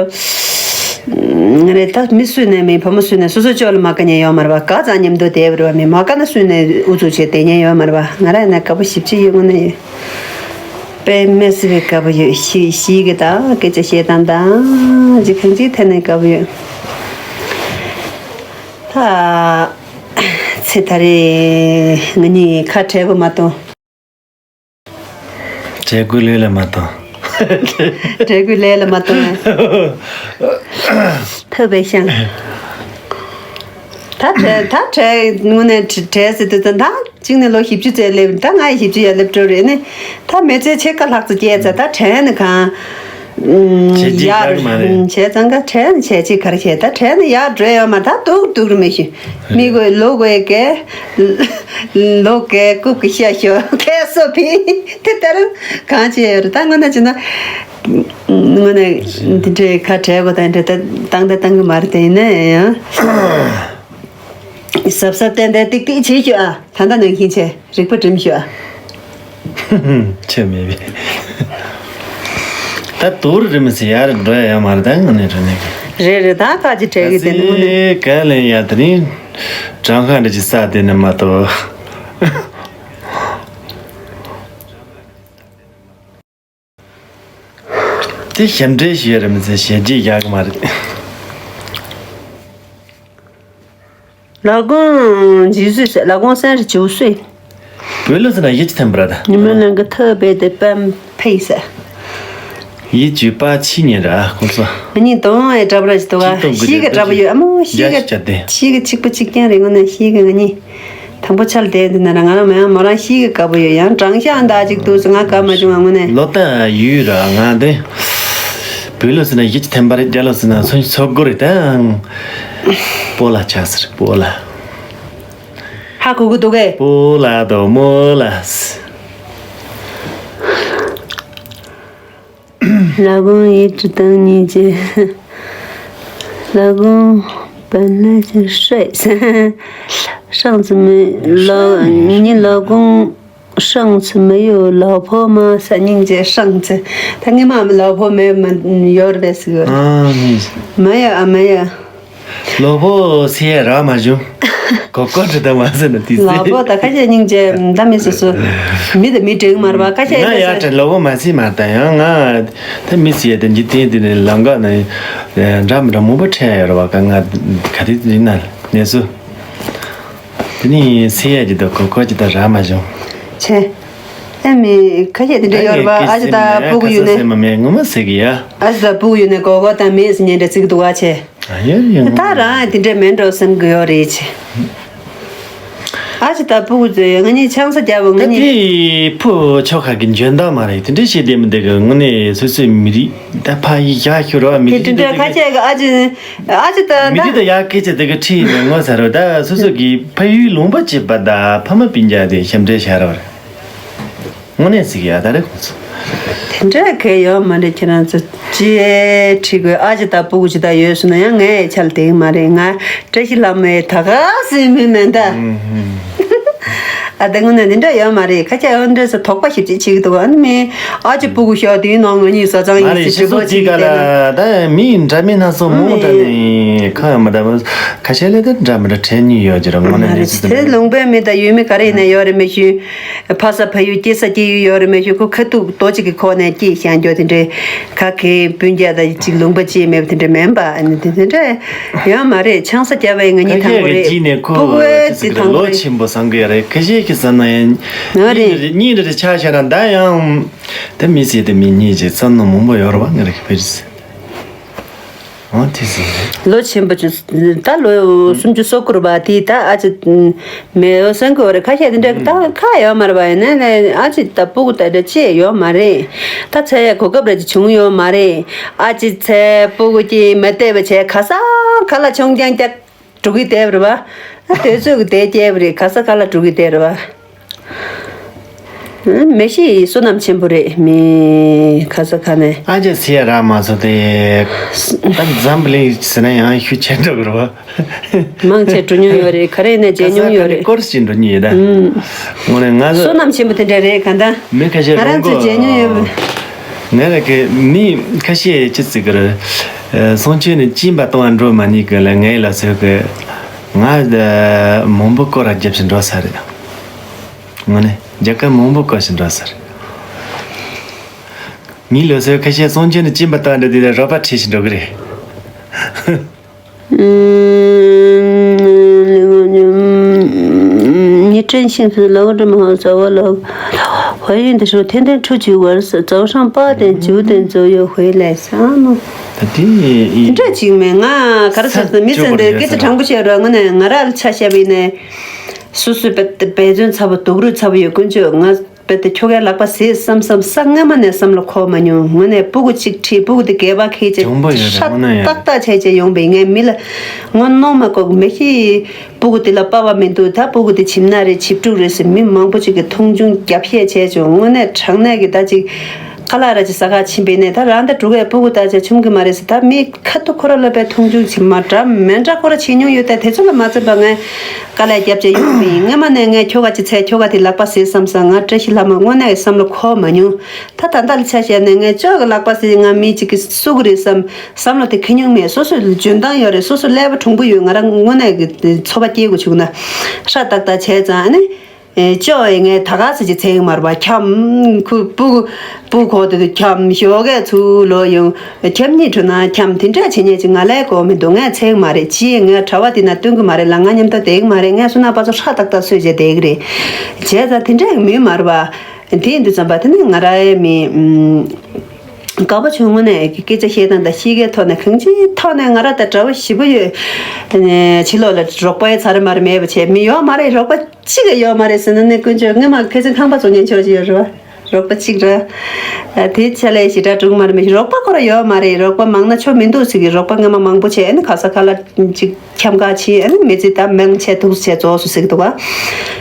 ང་རེ་ད་མི་སུས་ནས་མི་ཕོ་མོ་སུས་ནས་སོ་སོ་ཅོ་ལ་མ་ཀ་ཉན་ཡོད་མ་རེད་པ། ག་ཙང་མཉམ་དུ་བསྡད་པ་རེད་པ། མི་མ་ཀ་ན་སུས་ནས་ཨུ་ཚུགས་བྱས་བསྡད་ཉན་ཡོད་མ་རེད་པ། ང་ར་ནས་དགའ་པོ་ཞིབ་ཅི་ཡོད་དངོས་གནས་ཡོད། དཔེ་མི་སྲིད་པའི་དགའ་པོ་ཡོད། ཤི་ཤི་གི་ད་སྐད་ཆ་བཤད་སྟངས་དང་ཅི་གང་ཅིའི་ཐད་ནས་དགའ་པོ་ཡོད། ད་ཚེ་ད་རེས་ང་གཉིས་ཁ་བྲལ་པོ་མ་གཏོང་། བྲལ་དགོས་ལོས་ལ་མ་གཏོང་། བྲལ་དགོས་ལོས་ལ་མ་གཏོང་། ཐབས་པའི་ཤང་། ད་བྲལ་ད་བྲལ་དངོས་གནས་བྲལ་ཟེར་དུས་ད་གཅིག་ནས་ལོ་བཞི་བཅུ་ཙམ་སླེབས། ད་ང་ཡི་བཞི་བཅུ་ཡར་སླེབས་འགྲོ་རེད་ནི། ད་མི་ཚེ་ཕྱེད་ཀ་ལྷག་ཙམ་སྐྱེལ་ཚར། ད་བྲལ་ནི་གང་། བྱས་རྗེས་ཡར་རྒྱག་གི་མ་རེད། བྱས་ཙང་ཀ་བྲལ་ནི་བྱས་རྗེས་ག་རེ་བྱས། ད་བྲལ་ནི་ཡར་འགྲོ་ཡོད་མ་ད་སྡུག་སྡུག་རུ་མི་ཤི། མི་དགོས་ལོ་དགོས་ཀས། ལོ་ཀས་རྐུབ་ཀྱི་ཤ་ཤོ་ཁས་སོ་ཕི་དེ་ལྟར་གང་བྱས་ཡོད་རེད། ད་ང་ད་ཅི་ན་ང་ནས་འདི་འདྲའི་ཁ་བྲལ་དགོས་ད་འདྲ་ད་བཏང་ད་བཏང་གི་མ་རེད། དེ་ཡིན་ན་ཡང་གཟབ་གཟབ་ཏན་ཏན་ཏིག་ཏིག་བྱེད་ཤོག་ཨ། ད་ལྟ་ནང་བཞིན་བྱས། རིག་པ་སྒྲིམ་ཤོག་ཨ། ཆོས་མེད་པས། ད་དུར་རིམ་སེ་ཡར་འགྲོ་ཡ་ཡོད་མ་རེད། ད་ང་ནས་འགྲོ་ནས་གི། རེད་རེད། ད་ཁ་ཅིག་བྲལ་གི་དེ་ནི་དངོས་གནས། ག་ལེན་ཡ་དེ་ནི་གྲངས་ཀ་འདྲ་ཅིག་ས་དེ་ནི་མ་གཏོགས། དེ་ཞབས་འདྲེན་ཞུ་ཡ་རེད་མི་ཚེ་ཞལ་གྱིས་བཞག་གི་མ་རེད། ལ་དགོན་འཇིགས་བཟོས་ཟེར། ལ་དགོན་སན་རི་ཇིའུ་སུའི། བོད་ལོ་ཟེར་ན་ཡིད་ཀྱི་ཐན་པ་ར་ད། ཉི་མ་ནང་གི་ཐབས་རྦད་དེ་པམ་ཕེ་ཟེར། ཡིད་ཀྱི་པ་ཕྱི་ཉིན་ར་ཁོང་ཚོ། ང་གཉིས་དོང་ཨེ་གྲྭ་པ་ར་ཞིག་འདུག་ག་ཤིག་གི་གྲྭ་པ་ཡོད། ཨ་མོ་ཤིག་གི་ཤིག་གི་གཅིག་པ་གཅིག་རྐྱང་རེད། དངོས་གནས་ཤིག་གི་ང་གཉིས། དང་པོ་ཆར་བསྡད་འདི་ན་ར་ང་རང་མ་ཡང་མོ་རང་ཤི་གི་དགའ་པོ་ཡོད། ཡང་དྲང་ཤག་འདའ་ཅིག་འདུག་ཟེར་ང་དགའ་མ་བྱུང་ང་དངོས་གནས། ལོ་ལྟར་ཡུལ་ར་ང་འདི། བོད་ལོ་ཟེར་ན་ཡིད་ཀྱི་ཐན་པ་རེད། རྒྱ་ལོ་ཟེར་ན་སོན་ཚོ་སྒོ་རེད་ད། སྤོ་ལ་ཆགས་ཟེར་སྤོ་ལ། ཧ་གོ་གི་འདུག་གས། སྤོ་ལ་དོ་མོ་ལ། ལ་དགོན་ཡིད་དུ་བཏང་ཉིན་བྱེད། ལ་དགོན་བན་ལ་ཅི་ཧྲེ། ཧྲང་ཙི་མི་ལ་ཉི་ལ་དགོན་ཧྲང་ཙི་མི་ཡོད་ལ་ཕོ་མ་ས་སྙིང་རྗེ་ཧྲང་ཙི། ད་ངེད་མ་ལ་ཕོ་མེད་མ་ཡོད་རེད་ཟེར་གི། ཨ་ནི། མ་ཡ་ཨ་མ་ཡ། ལོ་ཕོ་སེ་ཡ་ར་མ་བྱུང་། གོ་གོ་འདྲི་ད་མ་ཟེར་ན་དེ་ལ་ཟེར། ཕོ་ད་ཁ་ཤས་སྙིང་རྗེ་ད་མི་སོ་སོ། མི་ད་མི་འགྲིག་མ་རེད་པ་ཁ་ཤས་ང་ཡ་ཡ་ཟེར། ལོ་ཕོ་མ་སེ་མ་ད་ཡང་ང་། ད་མི་སེ་ཡ་ད་འཇིག་རྟེན་འདི་ནས་ལམ་ཀ་ན་འདྲ་མི་འདྲ་མང་པོ་འཕྲད་ཡ་ཡོད་རེད་པ། ཀ་ང་ག་དེ་ཡིན་ན་ནས་སུ། དེ་ནི་སེ་ཡ་ཅི་ད་གོ་གོ་ཅི་ད་ར་མ་བྱུང་། ཆེ། ཨ་མི་ཁ་ཤས་དེ་འདྲ་ཡོད་རེད་པ། ཨ་ཅི་ད་སྤུ་གུ་ཡོད་ནས། མ་མེད་ངོ་མ་ཟེར་གི་ཡ། ཨ་ཅི་ད་སྤུ་གུ་ཡོད་ནས་གོ་གོ་དང་མེད་ཟེར་ཉན་འདྲ་ཚིག་འདུག་ཨ་ཆེ། ཨ་ཡོད་ཡོད། ད་རང་དེ་འདྲ་མེད་འགྲོ་བསམ་གི་ཡོད་རེད་ཆེ། ཨ་ཅི་ད་སྤུ་གུ་ཚོས་ང་གཉིས་ཆང་ས་རྒྱབ་པ་ང་ད་གཉིས། དེ་ཕུ་ཆོ་ཁ་གི་འཇོན་ཐང་མ་རེད། དེ་འདྲ་བཤད་བསྡད་མི་འདུག་གི། དངོས་གནས་སོ་སོའི་མི་རིགས་ད་ཕ་ཡི་ཡག་ཤོས་རེད་བ། མི་དེ་རིགས་དེ་འདྲ་ཁ་ཤས་གི་ཨ་ཅི། ཨ་ཅི་ད་མི་ད་རིགས་ད་ཡག་སྐད་ཆ་དེ་གི་ཁྲིད་ནས་ངོ་ཚ་རོ། ད་སོ་སོ་གི་ཕ་ཡུལ་ལུང་པ་སྐྱིད་པ་ད་ཕ་མ་སྤུན་ཀྱག་དེ་ཞབས་འདྲེན་བྱ་རོ། དངོས་གནས་ཟིག་ཡ་ད་རེ་ཁོང་ཚོ། དེ་འདྲ་གལ་ཡོད་མ་རེད། ཁྱེད་རང་ཚོ་ཅི་ཁྲིད་དགོས། ཨ་ཅི་ད་སྤུ་གུ་ཅི་ད་ཡོད་སོང་ན་ཡང་ངའི་ཆ་ལ་དེ་གི་མ་རེད། ང་བཀྲ་ཤིས་ལྷ་མོའི་ད་ག་སེ་མི་མེད་ད། ཨ་ད་དངོས་གནས་དེ་འདྲ་ཡོད་མ་རེད། ཁ་ཤས་ཨ་འདྲ་ས་དོགས་པ་ཞིབ་ཅིག་བྱེད་ཀྱི་འདུག་ཨ་ནི་མི་ཨ་ཅི་སྤུ་གུ་ཤོག་དེའི་ནང་ང་གཉིས་བཟའ་ཚང་ཡིན་ཟེར་སྤྲོས་པ་ཅིག་ག་ལ་ད་མི་འདྲ་མིན་སྣ་ཚོགས་མང་པོ་འདྲ་ནས་ཁ་ཡང་མི་འདྲ་བ་ཁ་ཤས་ལས་ད་འདྲ་མི་འདྲ་དྲན་ཉེན་ཡོད་ཀྱི་རེད། དངོས་གནས་མ་རེད། དེ་ལུང་པའི་མི་དང་ཡུལ་མི་ག་རེ་ཡིན་ན་ཡོད་རེད་མི་ཤེས། ཕ་ས་ཕ་ཡུལ་སྐྱེས་ས་སྐྱེས་ཡུལ་ཡོད་རེད་མི་ཤེས། ཁོ་ཁ་ཐུག་ཏོ་གཅིག་གི་ཁོག་ནས་སྐྱེས་ཤང་རྒྱོ་དེ་འདྲའི་ཁ་ཁའི་སྤུན་ཀྱག་དང་གཅིག་ལུང་པ་སྐྱེས་མེད་པ་དེ་འདྲ་མིན་པ། ཨ་ནི་དེ་དེ་འདྲ་ཡོད་མ་རེད། ཆང་ས་བརྒྱབ་པའི་ང་གཉིས་དང་པོ་རེད། ཁ་ཤས་ཀྱི་དཀྱིལ་ནས་ཁོ་སྤུ་གུ་ཅི་ཟེར་གི་དང་པོ་ལོ་རེད། ཆེན་པོ་བཟང་གི་ཡ་རེད། ཁ་ཤས་ཀྱི་ཟ་ན་ཡང་ང་རེད། གཉིས་རེ་གཉིས་རེ་རེ་ཆ་བཞག་ན་ད་ཡང་དེ་མི་སྲིད་དེ་མི་གཉིས་ཀྱི་བསམ་ན་མང་པོ་ཡོད་རེད་བ། ང་རེ་གི་ཕེ་རི་སི། ཨོ་དེ་ཟིན་རེད། ལོ་ཆེན་པོ་ཅིག་ད་ལོ་སུམ་ཅུ་སོ་དགུ་རེད་པ། དེ་ད་ཨ་ཅི་མེད་ཡོད་སེང་གོ་རེད། ཁ་ཤས་དེ་འདྲ་ད་ཁ་ཡོད་མ་རེད་པ། ཡིན་ནའི་ཨ་ཅི་ད་སྤུ་གུ་ད་འདྲ་ཅི་ཡོད་མ་རེད། ད་འཚོལ་ཡ་གོ་སྐབས་རེ་ཅིག་བྱུང་ཡོད་མ་རེད། ཨ་ཅི་འཚོལ་སྤུ་གུ་ཅིག་མ་བལྟས་པ་བྱས་ག་ས་ག་ལ་མཆོང་རྐྱང་རྐྱང་འགྲོ་གི་བསྡད་པ་རེད་པ། ཨ་དུས་ཚོད་ཀྱི་བསྡད་རྐྱལ་པ་རེད། ག་ས་ག་ལ་འགྲོ་གི་བསྡད་རེད་པ། མི་ཤི་བསོད་ནམས་ཆེན་པོ་རེད། མི་ཁ་ས་ཁ་ནས། ཨ་ཅེ་སི་ཡ་ར་མ་སོ་དེ། ད་འཛམ་བུ་གླིང་ཟེར་ན་ཡང་ཤུགས་ཆེན་འགྲོ་གི་རེད་བ། མང་ཆེ་འགྲོ་མྱོང་ཡོད་རེད། ག་རེ་ཡིན་ན་མཇལ་མྱོང་ཡོད་རེད། སྐོར་ཞིག་འགྲོ་མྱོང་ཡོད་ད། ཨུམ། དངོས་གནས་ང་ཚོ་བསོད་ནམས་ཆེན་པོ་དེ་འདྲ་རེད་ག་ད། མི་ཁ་ཤས་ང་རང་ཚོ་རོང་མཇལ་མྱོང་ཡོད། པ། ང་ར་གི་མི་ཁ་ཤས་ཅི་ཟིག་གི་རེད། ཨ། གསུང་ཆོས་ནི་སྦྱིན་པ་གཏོང་བ་འགྲོ་མ་ཉེས་གི་ལ། ངའི་ལ་ཟེར་གི། ང་ད་མང་པོ་སྐོར་ར་རྒྱབ་ཞིག་འགྲོ་ས་རེད། ངོ་ནས་རྒྱ་གར་མང་པོ་སྐོར་ཞིག་འགྲོ་ས་རེད། ངའི་ལོ་ཟེར་ཁ་ཤས་གསུང་ཆོས་ནི་སྦྱིན་པ་གཏོང་འདྲ་དེ་ལ་རོགས་པ་ཁྲིད་ཞིག་འགྲོ་གི་རེད། ཉི་ཁྲི་ཤིང་སུ་ལའོ་འདྲ་མ་ཧོ་ཟ་བ་ལའོ། 怀孕的时候天天出去玩儿，早上八点九点左右回来。啥呢？ ད་དེ་ཡིན། དེ་འདྲ་ཅིག་མེད། ང་ག་རེ་ཟེར་ན་མི་ཚེ་འདི་སྐད་ཆ་དྲང་པོ་བཤད་རོགས། དངོས་གནས་ང་རང་ལ་ཆ་བཞག་པ་ཡིན་ན། སོ་སོའི་འབད་འབད་བརྩོན་ཚ་པོ་སྡུག་རུས་ཚ་པོ་ཡོད་དཀོན་མཆོག་ང་། རྦད་དེ་ཁྱོ་གའི་ལག་པ་བཟེད་བསམ་བསམ་ས་སྔ་མ་ནས་བསམ་བློ་འཁོར་མ་མྱོང་། དངོས་གནས་སྤུ་གུ་གཅིག་ཁྲིད། སྤུ་གུ་དེ་སྒལ་པ་འཁྱེར་བྱས་གྱོང་པོ་ཡོད་རེད། ཧྲ་དངོས་གནས་ཡོད་རེད། ཏག་ཏག་བྱས་བྱས་ཡོང་པས། ངས་མི་ལ་ངོ་གནོང་མ་དགོས། མི་ཤེས། སྤུ་གུ་དེ་ལ་པ་ཕ་མི་འདུག་ད་སྤུ་གུ་དེ་བྱིབས་ན་རེད། བྱིབས་ཕྲུག་རེད་ཟེར་མི་མང་པོ་ཅིག་གིས་མཐོང་ཆུང་རྒྱབ་བཤད་བྱས་བྱུང་། དངོས་གནས་དྲང་གནས་ཀྱི་ད་ཅིག་ཁ་ལག་ར་ཅིག་ཟ་ག་ཕྱིན་པས་ནས། ད་རང་ད་འགྲོ་གས་སྤུ་གུ་ད་ཅིག་ཆུང་གི་མ་རེད་ཟེར། ད་མི་ཁ་ཐུག་ཁོ་ར་ལ་པའི་མཐོང་ཆུང་བྱེད་མ་འདྲ་མི་འདྲ་ཁོ་ར་བྱེད་མྱོང་ཡོད། ད་དེ་ཚོ་ལ་མ་བརྩོན་པ་ངས་དཀའ་ལས་རྒྱབ་བྱས་ཡོང་བ་ཡིན། སྔ་མ་ནས་ངས་ཁྱོ་ག་ཅིག་འཚོལ། ཁྱོ་ག་དེ་ལག་པ་བཟེད་བསམ་ས། ང་བཀྲ་ཤིས་ལྷ་མོ་དངོས་གནས་བསམ་བློ་འཁོར་མ་མྱོང་། ད་ད་ལྟ་ལ་ཆ་བཞག་ནས་ངས་ཅོག་གི་ལག་པ་བཟེད། ང་མི་གཅིག་གིས་གསོད་གི་རེད་བསམ་བསམ་བློ་དེ་འཁོར་མྱོང་མེད། སོ་སོའི་འཇོན་ཐང་ཡོད་རེད། སོ་སོའི་ཀླད་པ་གྲུང་པོ་ཡོད། ང་རང་དངོས་གནས་ཀྱི་ཚོར་བ་སྐྱེ་དགོས་བྱུང་ན་ཧྲ་ཏག་ཏག་བྱས་ཙང་ཨ་ནི། ཨེ། ཅོ་ཨེ། ངས་ད་ག་ཟེར་གྱི་ཚེ་ཡིན་མ་རེད་པ། འཁྱམ། ཁུ་སྤུ་སྤུ་གོ་དེ་དུ་འཁྱམ། ཞོགས་ཀས་ཚུར་ལོག་ཡོང་། འཁྱམ་གཉིད་བྲོ་ན་འཁྱམ། དེ་འདྲ་བྱེད་མཁན་ཅིག་ང་ལ་གོ་མི་འདུག་ངས་ཚེ་ཡིན་མ་རེད། ཅི་ཡིན་ངས་གྲྭ་པ་དེ་ན་སྟོན་གི་མ་རེད་ལ། ང་མཉམ་དུ་བསྡད་གི་མ་རེད། ངས་སུ་ན་པ་ཚོ་ཧྲ་ཏག་ཏག་གསོད་བྱས་བསྡད་གི་རེད། བྱས་ཙང་དེ་འདྲ་ཡང་མིན་མ་རེད་པ། དེ་ཡིན་དུས་ཙམ་པ་དེ་ནི་ང་རའི་མི། དགའ་པོ་བྱུང་། དངོས་གནས་སྐད་ཆ་བཤད་སྟངས་དང་གཤིས་ཀའི་ཐོག་ནས་གང་ཅིའི་ཐོག་ནས་ང་ར་ད་གྲྭ་པ་ཞེ་པོ་ཡོད། ཕྱི་ལོགས་ལ་རོགས་པའི་ཚར་མར་མེད་པ་བྱས་མི་ཡོད་མ་རེད། རོགས་པ་གཅིག་ཡོད་མ་རེད་ཟེར་ན་ནི་དཀོན་མཆོག་སྔོན་མ་ཁ་སང་ཁང་པ་བཙོང་མཁན་ཆོག་ཅིག་ཡོད་རེད་བ། རོགས་པ་གཅིག་ར། དེ་ཆ་ལས་ཞེ་དྲག་འགྲོ་གི་མ་རེད། མི་རོགས་པ་ཁོ་ར་ཡོད་མ་རེད། རོགས་པ་མང་ན་ཆོ་མི་འདུག་ཟེར་གི། རོགས་པ་སྔོན་མ་མང་པོ་བྱས། ཨ་ནི་ཁ་ས་ཁ་ལ་གཅིག་འཁྱམ་ག་ཕྱིན། ཨ་ནི་མི་ཚེ་ད་མང་ཆེ་འདུག་བྱས་རྫོགས་སོང་ཟེར་གི་འདུག་ག།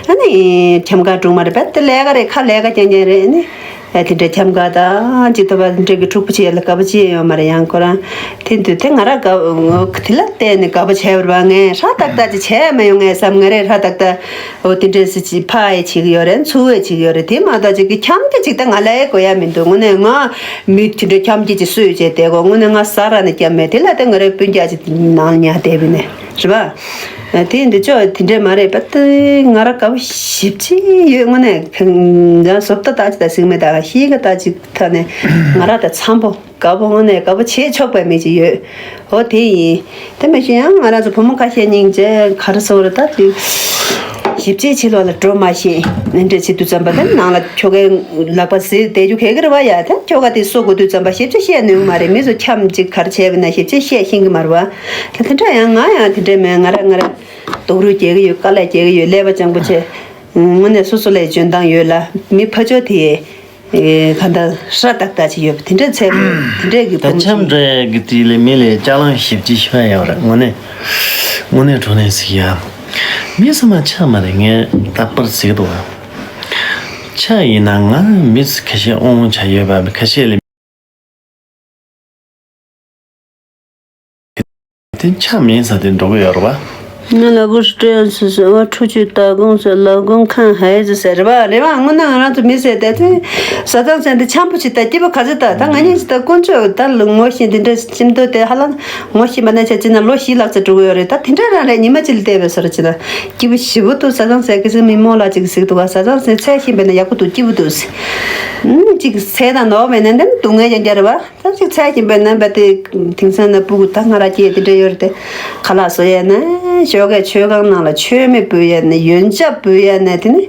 ཨ་ནི་འཁྱམ་ག་འགྲོ་གི་མ་རེད་པས། དེ་ལས་ཀ་རེད། ཁ་ལས་ཀ་རྐྱང་རྐྱང་རེད། ཨ་ནི། ཨ། དེ་འདྲའི་འཁྱམ་ག་དང་ཅིག་ཐོབ་པ་འདྲ་གི་འཁྲུག་པོ་བྱེད་ཡ་ལ་དགའ་པོ་ཅི་ཡང་ཡོད་མ་རེད། ཡང་ཁོ་རང་དེ་འདུག་དེ་ང་ར་དགའ། དེ་ལ་བལྟས་ནས་དགའ་པོ་བྱས་པ་རེད་པ། ངས་ཧྲ་ཏག་ཏག་ཅིག་བྱས་མ་ཡོང་ངས་བསམ། ང་རས་ཧྲ་ཏག་ཏག་འོ་དེ་འདྲས་སེ་ཅིག་ཕ་ཡི་བྱེད་ཀྱི་ཡོད་རེད། ཚུར་བས་བྱེད་ཀྱི་ཡོད་རེད། དེ་མ་གཏོགས་ཅིག་གི་འཁྱམ་གི་ཅིག་ད་ང་ལ་ཡ་དགོས་ཡ་མི་འདུག་དངོས་གནས་ང་མི་དེ་འདྲའི་འཁྱམ་གི་ཅིག་གསོས་བྱས་བསྡད་གོ། དངོས་གནས་ང་ཟ་ར་ནས་སྐྱབས་མེད། དེ་ལ་ད་ང་རའི་སྤུན་ཀྱག་ཅིག་ནང་ཉར་བསྡད་པ་ཡིན་ནས་རེད་པ། དེ་འདི་ཅོག་དེ་འདྲས་མ་རེད་པ། ད་ང་ར་དགའ་པོ་ཞེ་པོ་ཅིག་ཡོད། དངོས་གནས་ང་བཟོ་ལྟ་ལྟ་ཅིག་ད་གཟིགས་མེད། ད་གཤིས་ཀ་ལྟ་ཅིག་ཐ་ནས་ང་ར་ད་འཚམ་པོ་དགའ་པོ། དངོས་གནས་དགའ་པོ་བྱེད་ཆོག་པའི་མི་ཅིག་ཡོད། འོ་དེ་ཡིན། དེ་མ་གཞི་ཡང་ང་རང་ཚོ་བུ་མོ་ཁ་ཤས་སྙིང་རྗེ་ག་རེ་ཟེར་རེད། ད་དུས་ཞིབ་དཔྱད་བྱེད་ལོག་ལ་འགྲོ་མ་ཤེས་ནི་འདྲ་བྱེད་དུས་ཙམ་པ་དེ་ནང་ལ་ཁྱོ་གའི་ལག་པ་ཟེར་བསྡད་རྒྱུ་ག་གི་རེད་བ། ཡ་ད་ཁྱོ་ག་དེ་གསོ་དགོས་དུས་ཙམ་པ་ཞིབ་དཔྱད་བཤད་ནུས་མ་རེད། མི་ཚོ་འཁྱམ་ཅིག་ག་རེ་བྱས་པ་ན་ཞིབ་དཔྱད་བཤད་ཤེས་གི་མ་རེད་བ། ད་དེ་འདྲ་ཡང་ང་ཡང་དེ་འདྲ་མེད། ང་ར་ང་ར་སྡུག་རུས་རྒྱག་གི་ཡོད། དཀའ་ལས་རྒྱག་གི་ཡོད། ཀླད་པ་སྤྱང་པོ་བྱས། དངོས་གནས་སོ་སོ་ལ་འཇོན་ཐང་ཡོད་ལ། མི་ཕ་ཅོ་དེ་ག་འདྲ་ཧྲ་ཏག་ཏག་ཅིག་ཡོད་པ་དེ་འདྲ་འཚོལ་དགོས། དེ་འདྲས་ཀྱི་ད་བུ་མོ་འཁྱམ་ཅིག་འདྲ་གི་དེ་ལས་མི་ལས་ལྕགས་ལམ་ཞིབ་ཅིག་ཤོད་ཡོད་རེད། དངོས་གནས་དངོས་གནས་དྲང་གནས་ཟིག་ཡ། མི་ཚང་མ་ཆ་མ་རེད། ངས་རྟག་པར་ཟེར་གི་འདུག་བ། ཆ་ཡིན་ན་ང་མི་ཁ་ཤས་དབང་ཆ་ཡོད་པ་ཁ་ཤས་ལས། དེ་ཆ་མིན་ས་དེ་འགྲོ་གི་ཡོད་རེད་བ། 那老公是这样子说，我出去打工是老公看孩子是吧？ རེད་བ། དངོས་གནས་ང་རང་ཚོ་མི་ཟེར་དེ་དུས་བཟའ་ཚང་ཟེར་འདི་འཁྱམ་པོ་ཞིག་ད་སྐྱིད་པོ་ག་ཚོད་ད། ད་ང་གཉིས་ཞིག་ད་དཀོན་མཆོག་ད་ལ་ངོ་ཤེས་འདི་འདྲ་ཁྱིམ་ཐོག་དེ་ཧ་ལམ་ངོ་ཤེས་པ་ན་ཆ་ཅི་ན་ལོ་བཞི་ལྷག་ཙམ་འགྲོ་གི་ཡོད་རེད། ད་དེ་འདྲ་རང་རེད། ཉི་མ་གཅིག་ལ་བལྟས་པའི་བཟོ་འདྲ་ཅིག་ད་སྐྱིད་པོ་ཞེ་པོ་འདུག་བཟའ་ཚང་ཟེར་གི་ཟིག་མི་མོ་ལ་ཅིག་ཟིག་འདུག་བ། བཟའ་ཚང་ཟེར་ཚད་ཤེས་པས་ན་ཡག་པོ་འདུག་སྐྱིད་པོ་འདུག་ཟེར། ཨུམ། ཅིག་ཚད་དང་ནོར་བས་ན་འདི་སྡུག་བསྔལ་རྐྱང་རྐྱང་རེད་བ། ད་ཅིག་ཚད་ཀྱིན་པའི་རྣམ་པ་དེ་དེང་སང་ན་སྤུ་གུ་ད་ང་ར་སྐྱེས་དེ་འདྲ་ཡོད་རེད་དེ། ཁ་ལག་བཟོ་ཡས་ན་ཞོགས་ཀས་མཆོད་ཁང་ནང་ལ་མཆོད་མེ་འབུལ་ཡས་ན་ཡོན་ཆབ་འབུལ་ཡས་ན་དེ་ནི་